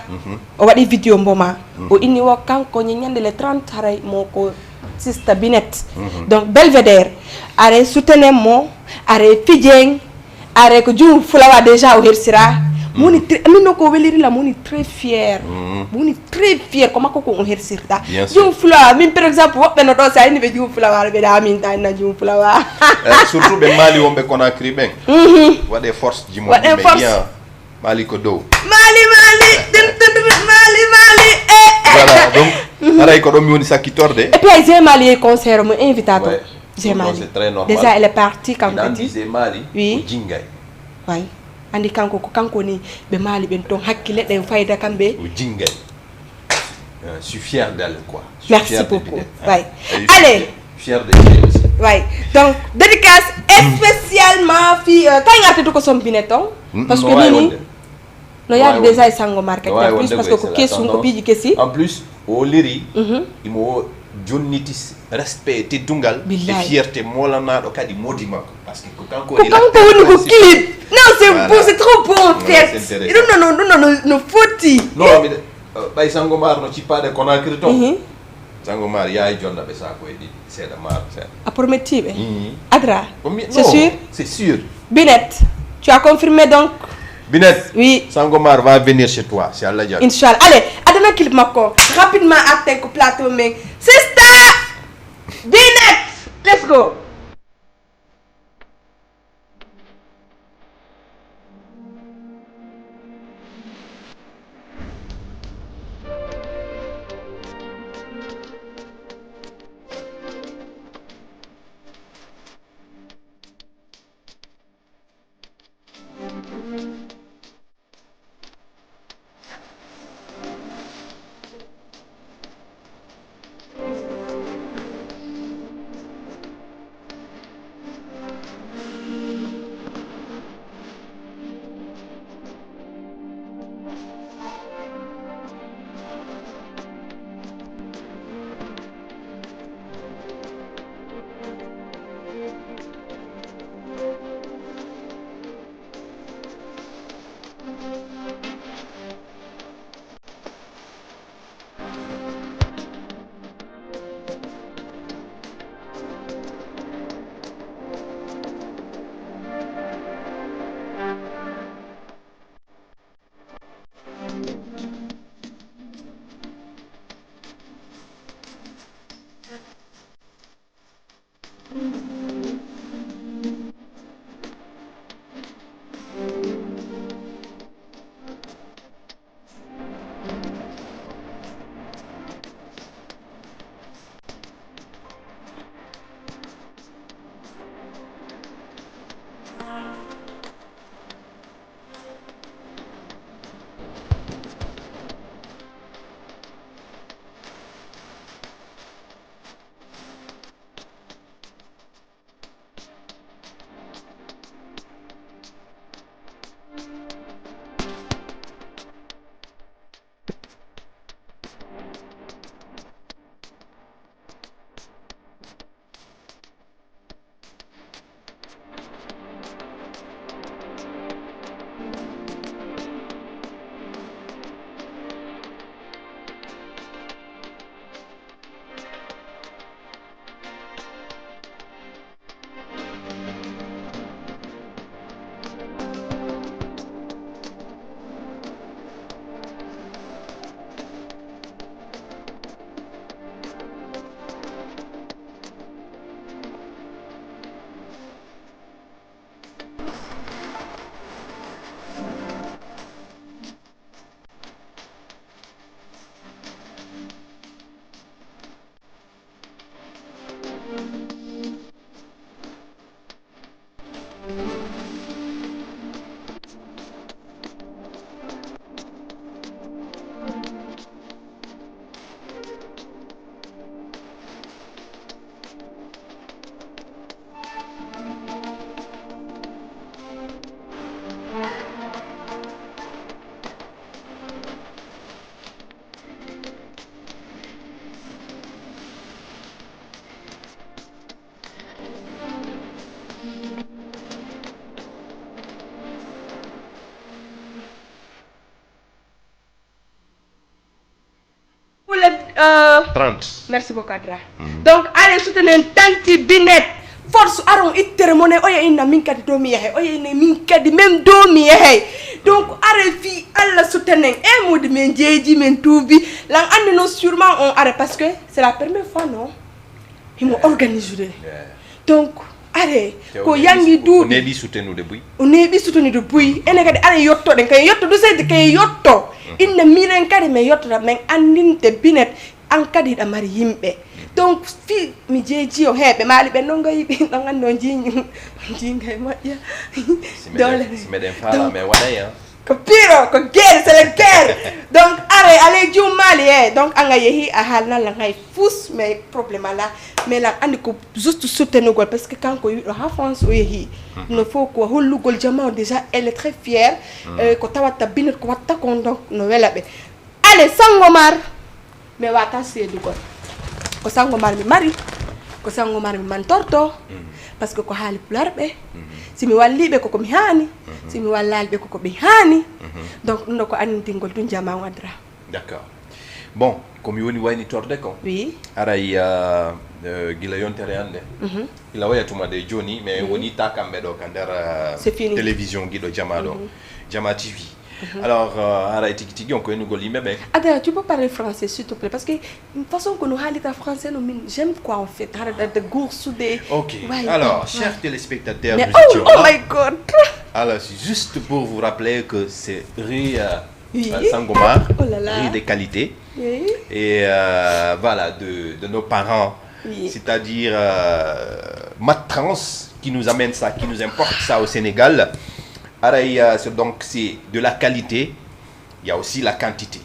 O waɗi vidéo Mboma, o inni wo kanko ñande le trente haray mo ko Sista Binet. Donc Belvédère are soutenen mo, are fijen, are ko jum fulawa déjà o hersira. Moni min noon ko weliri la moni très fier. Moni très fier ko makko ko o hersirta. Jum fulawa min par exemple woɓɓe no ɗo sa ini ɓe jum fulawa ɓe da min ta inna jum fulawa. Surtout ɓe maali wonɓe Conakry ɓen. Waɗe force jimo waɗe force. Maali ko dow. Maali maali. Maali maali. Voilà donc haray ko ɗo mi woni sakkitorde. Et puis ay Zé Maali e concert mo invita to. Zé Maali c'est très normal. Déjà elle est partie kanko kadi. Zé Maali oui o jingay. Way andi kanko ko kanko ni ɓe maali ɓen toon hakkille ɗen fayda kamɓe. O jingay. Euh, je suis fier d'elle quoi. Merci beaucoup. Way allez. Fier de elle aussi. Way donc dédicace spécialement fii kay ngarta du ko sombine toon. Parce que nini no yaade déjà e Sangomar kadi en plus parce que ko kesun ko piiji kesi. En plus o liri imo jonniti respect e teddungal e fierté molanaɗo kadi modi makko parce que ko kanko woni ko clip. Non c'est beau, c'est trop beau en fait. Ɗum no ɗum no no foti. Non miɗa ɓay Sangomar no cippade Conakry toon. Sangomar yaay jonna ɓe saako e ɗiɗi seeɗa maaro seeɗa. A prometti ɓe. Adra. C'est sûr. C'est sûr. Binet, tu as confirmé donc. Binet. Oui. Sangomar va venir chez toi si Allah jaɓi. Inchallah. Allez adana clip makko rapidement arten ko plateau men. Sista Binet, let's go. Euh, trente. Merci beaucoup, Adra. Donc, allez soutenir Tanti Binette. Force, aron ittere mone, oya inna min kadi do mi yahay, oya inna min kadi même do mi yahay. Donc, are fi Allah soutenen. E modi men jeji men tubi. Lan ande non sûrement on are parce que c'est la première fois, non? Himo organiser. Donc, are ko yangi duuɓi. Neɗi soutenude buy. O neeɓi soutenude buy. Ene kadi are yottoɗen kay yotto du seyde kay yotto. Inna miren kadi men yottata men andinde Binette. An kadi hiɗa mari yimɓe. Donc, fi mi jeeji o heɓe maali ɓe non gayi ɓe ɗon anndi on jiiñi on jiingay moƴƴa. Dole si meɗen faala men waɗay ya. Ko piro ko guerre, c'est le guerre. Donc, are alay jum maali e donc anga yehi a haalnan lan hay fus mais problème ala. Mais lan anndi ko juste soutenugol parce que kanko wiɗo ha France o yehi. No fof ko hollugol jama o déjà elle est très fière. Ko tawata Binette ko watta kon donc no wela ɓe. Ale Sangomar. Mi wata seedugol. Ko Sangomar mi mari. Ko Sangomar mi mantorto. Parce que ko haali pularɓe. Si mi walliɓe koko mi haani. Si mi wallali ɓe koko ɓe haani. Donc ɗum ɗo ko anndingol ɗum jama on Adra. D'accord. Bon, ko mi woni waynitorde ko. Oui. Aray gila yontere hannde. Ila waya tuma de joni mais woni ta kamɓe ɗo ka nder télévision giɗo jama ɗo. Jama T V. Alors, euh, haray tigi tigi on ko enugol yimɓe ɓen. Adra, tu peux parler français s'il te plaît parce que façon que nous halita français nous min j'aime quoi en fait. Hara da da goursu de. Ok. Alors, chers téléspectateurs, Mais nous oh, étions oh là. My God. Alors, c'est juste pour vous rappeler que c'est rue euh, Oui. euh, Sangomar, Oh là là. Rue des Qualités. Oui. Et euh, voilà, de, de nos parents. Oui. C'est-à-dire euh, Matrans qui nous amène ça, qui nous importe ça au Sénégal. Aray, euh, c'est- donc c'est de la qualité, il y a aussi la quantité.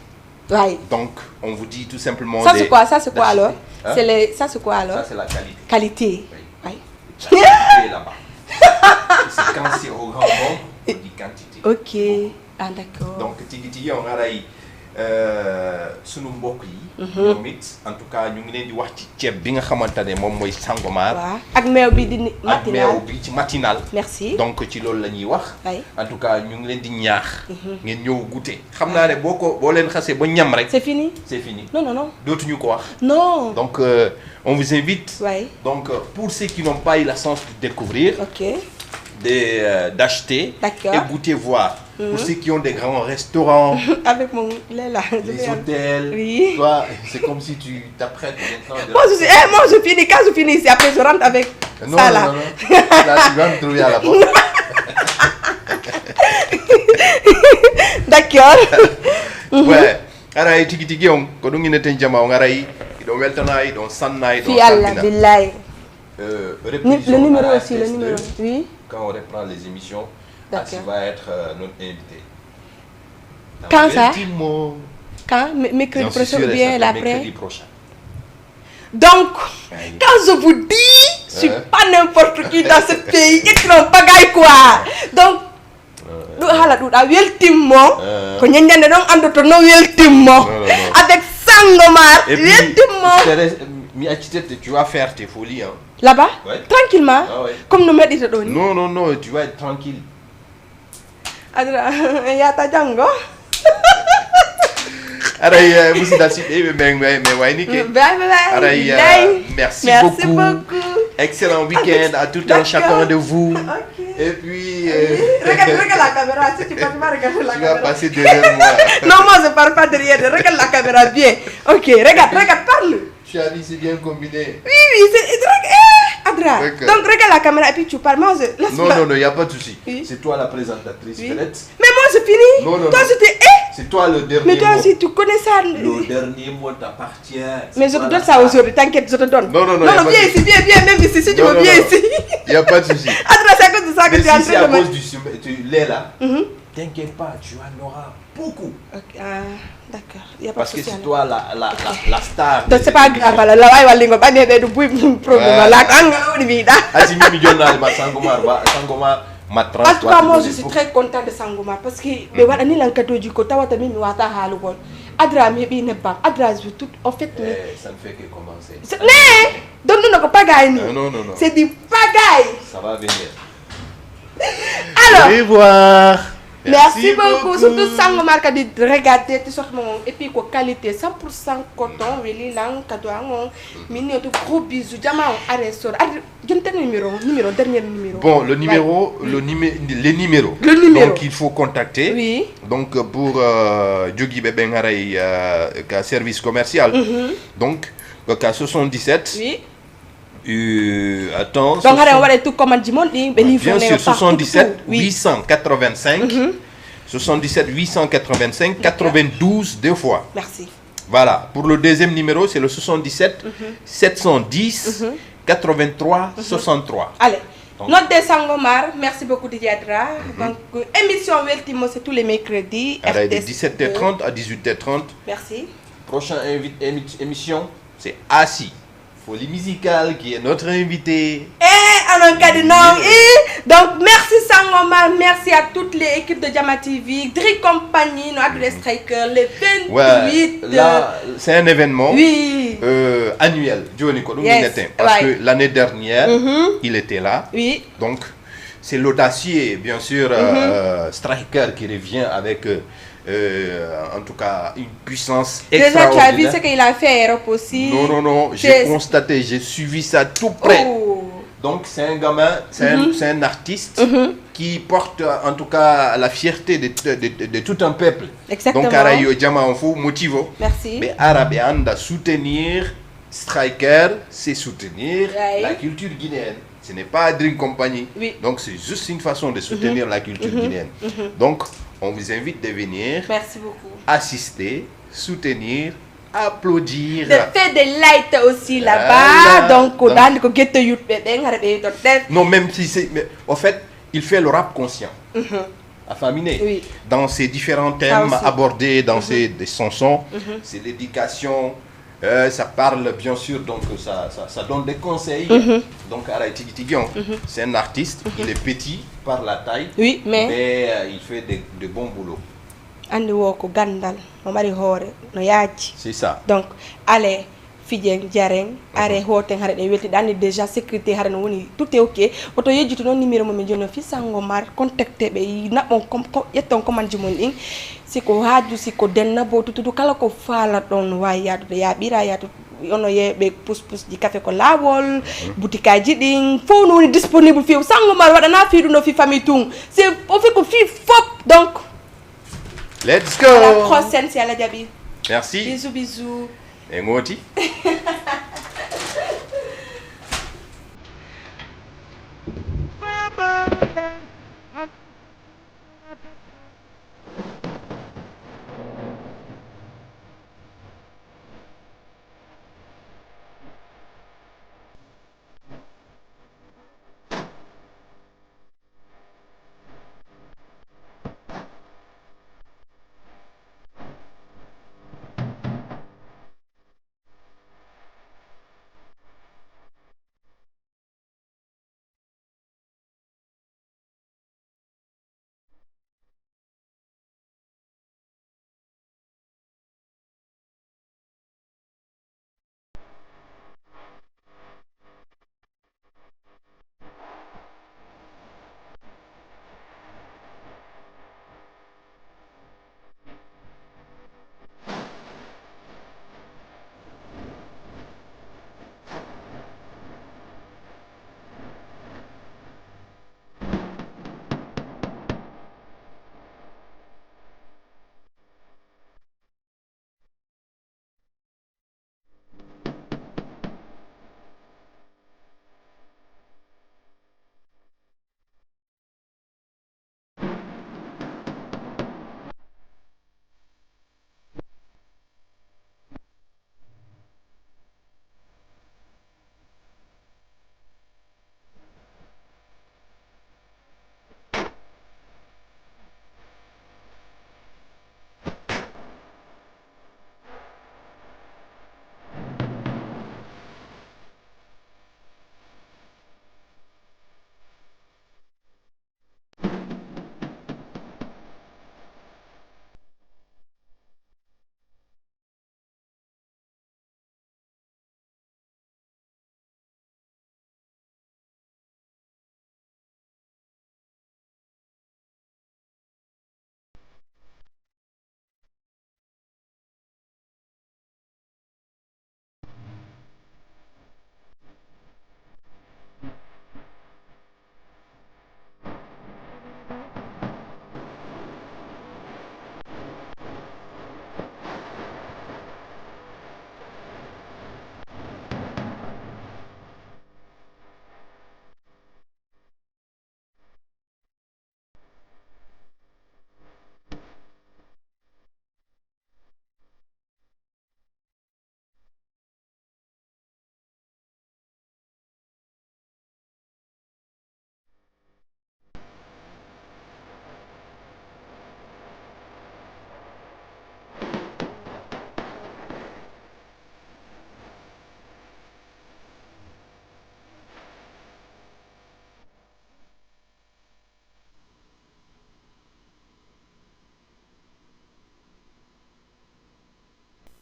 Ouais. Donc on vous dit tout simplement. Ça des- c'est quoi? Ça c'est quoi alors? Hein? C'est les... Ça c'est quoi alors? Ça c'est la qualité. Qualité. Oui. Ouais. La quantité là-bas. C'est quand c'est au grand nombre, on dit quantité. Ok. Ah d'accord. Donc tigi tigi on aray euh, sunu mbokk yi. Ñoom it en tout cas ñu ngi leen di wax ci ceeb bi nga xamante ne moom mooy Sangomar. Waaw ak meew bi di ni Ak meew matinal. Bi ci matinal. Merci. Donc ci loolu la ñuy wax. Ay. En tout cas ñu ngi leen di ñaax. Ngeen ñëw goûter. Xam naa ne boo ko boo leen xasee ba ñam rek. C'est fini. C'est fini. Non non non. Dootuñu ko wax. Non. Donc euh, on vous invite. Ouais. Donc euh, pour ceux qui n'ont pas eu la chance de découvrir, Ok. de euh, d'acheter D'accord. Et goûter voir. Pour ceux qui ont des grands restaurants, Avec mon lait là. Les hôtels, Oui. Toi, c'est comme si tu t'apprêtes maintenant de... Moi je suis, eh, moi je finis, quand je finis ici, après je rentre avec Non, ça non, là. Non, non. Là, tu vas me trouver à la porte. D'accord. Ouais. Aray tigi tigi on ko ɗum inneten jama on aray iɗon weltana iɗon sanna iɗon Fi Allah billahi. Euh, Ni- Le numéro aussi, le R T S deux, numéro. Oui. Quand on reprend les émissions, D'accord. Assi va être euh, notre invité. Quand ça? Ultimo. Quand? M- Mercredi J'en suis prochain sûr ou et bien certain, l'après? Mercredi prochain. Donc, Aïe. Quand je vous dis, je suis Hein? Pas n'importe qui dans ce pays. It's no bagay quoi. Donc, ɗum haala ɗum a weltimmo. Ko ñande ɗon anndoto no weltimmo. Avec Sangomar Et puis, weltimmo. Thérèse, mi accitette, tu vas faire tes folies. Hein. Là-bas, Ouais. Tranquillement. Ah ouais. Comme no meɗɗita ɗo ni. Non, non, non, tu vas être tranquille. Adra, yata janngo. Aray, euh, musidal siɓɓe ɓe men men men waynike. Bye bye. Aray, euh, Bye. Merci, Merci beaucoup. Beaucoup. Excellent week-end à tout un D'accord. Chacun de vous. Ok. Et puis, euh, Regarde, regarde la caméra. Si tu parles pas, regarde la Tu vas caméra. Passer derrière moi. Non, moi je parle pas derrière. Regarde la caméra bien. Ok, regarde, regarde, parle. Tu as dit, c'est bien combiné. Oui, oui, c'est c'est vrai que- eh, Adra. D'accord. Donc regarde la caméra et puis tu parles. Moi je laisse Non, pas. Non, non, il n'y a pas de souci. Oui. C'est toi la présentatrice, Oui. Vedette. Mais moi je finis. Non, non, Toi non. C'était eh. C'est toi le dernier Mais toi mot. Aussi tu connais ça. Le dernier mot t'appartient. Mais je te donne ça aujourd'hui, t'inquiète, je te donne. Non, non, non, non, y a non, pas Viens de- Ici, viens, viens, même ici, si tu Non, veux, non, viens non. Ici. Il n'y a pas de souci. Adra, c'est à cause de ça que Mais tu es en si c'est train à de me... Cause du chemin, tu l'es là, Mhm. T'inquiète pas, tu en auras beaucoup. Ok, ah, d'accord, il y a pas Parce de que souci c'est alors. Toi la, la, la, la star. Donc c'est pas grave, alors là, ouais, ouais, lingo, bah, mais, mais, oui, problème, Voilà. Là, quand on dit, là. Asimi mi jonna ma Sangomar ba Sangomar ma trans. En tout cas, moi, je suis très content de Sangomar parce que ɓe waɗani lan kadoji ko tawata min mi wata haalugol. Adra mi heɓi nebbam. Adra je tout en fait mi Eh, ça ne fait que commencer. C'est- ne donc ɗum ko pagaille ni. Ah, non, non, non. C'est du pagaille. Ça va venir. Alors, Au revoir. Merci beaucoup. Surtout Sangomar kadi, regardez ti sorte mon et puis ko qualité cent pour cent coton, weli lang kado angon. Mini to gros bisous, jama on are sor. Ar jonte numéro, numéro, dernier numéro. Bon, le numéro, le numé- les numéros. Le numéro. Donc il faut contacter. Oui. Donc euh, pour euh, Jogi Bebe Ngaray euh, ka service commercial. Donc euh, ka soixante-dix-sept. Oui. Euh, attends. Donc hare on waɗa tout commande ji mon ɗi ɓe livre. Bien sûr, soixante-dix-sept huit cent quatre-vingt-cinq. Soixante-dix-sept huit cent quatre-vingt-cinq quatre-vingt-douze deux fois. Merci. Voilà, pour le deuxième numéro, c'est le soixante-dix-sept sept cent dix quatre-vingt-trois soixante-trois. Allez. Donc. Note de Sangomar, merci beaucoup Didier Adra. Donc euh, émission Weltimo, c'est tous les mercredis. Alors, de R T S dix-sept heures trente à dix-huit heures trente. Merci. Prochaine invi- émi- émission, c'est Assis, Folie Musicale, qui est notre invité. Eh, anon kadi non. Eh, donc merci Sangomar, merci à toute les équipes de Jama T V, Dri Compagnie, no addude Striker, le Ouais, vingt-huit. là, c'est un événement Oui. euh, annuel. Joni ko ɗum Yes, inneten. Parce ouais. Que l'année dernière, il était là. Oui. Donc, c'est l'audacieux, bien sûr, euh, Striker qui revient avec, euh, euh, en tout cas, une puissance Déjà, tu as vu extraordinaire. Ce qu'il a fait à Europe aussi. Non, non, non, j'ai C'est- Constaté, j'ai suivi ça tout près. Oh. Donc, c'est un gamin, c'est un, c'est un artiste qui porte en tout cas la fierté de, de, de, de tout un peuple. Exactement. Donc, ara yo jama on fof motivo. Merci. Mais arabe anda soutenir Striker, c'est soutenir Ouais. La culture guinéenne. Ce n'est pas Drink Compagnie. Oui. Donc, c'est juste une façon de soutenir la culture guinéenne. Donc, on vous invite de venir Merci beaucoup. Assister, soutenir, applaudir. De faire des lights aussi là-bas. Voilà. Donc, ko Donc- dandi ko guette yutɓe ɓen hara ɓe yettoɗen. Non, même si c'est... Mais au fait, il fait le rap conscient. A famine. Oui. Dans ces différents Ça thèmes aussi. Abordés dans ces des chansons, c'est l'éducation. Euh, ça parle bien sûr, donc ça, ça, ça donne des conseils. Donc, Aray Tigi Tigi, on, c'est un artiste, il est petit par la taille, Oui, mais- mais euh, il fait de, de bons boulots. Andi wo ko gandal, no mari hoore, no yaaji. C'est ça. Donc, ale fijen jaren, are hoten hare ɗe welti ɗani déjà sécurité hare no woni tout est ok. Woto yejjitu noon numéro mo min joni o fi Sangomar, contacté ɓe, naɓɓon com- com- ƴetton commande ji mon ɗin. Si ko haaju, si ko denna bo tutudu kala ko faala ɗon wawi yaadude, ya ɓira yaadu. Ono ye ɓe puspusji café ko laawol, butikaji ɗin fof no woni disponible fi Sangomar waɗana fi ɗum no fi famille tun. C'est au fait ko fi fop. Donc, Let's à la go. Prochaine si Allah jaɓi. Merci. Bisous bisous. E ngoti.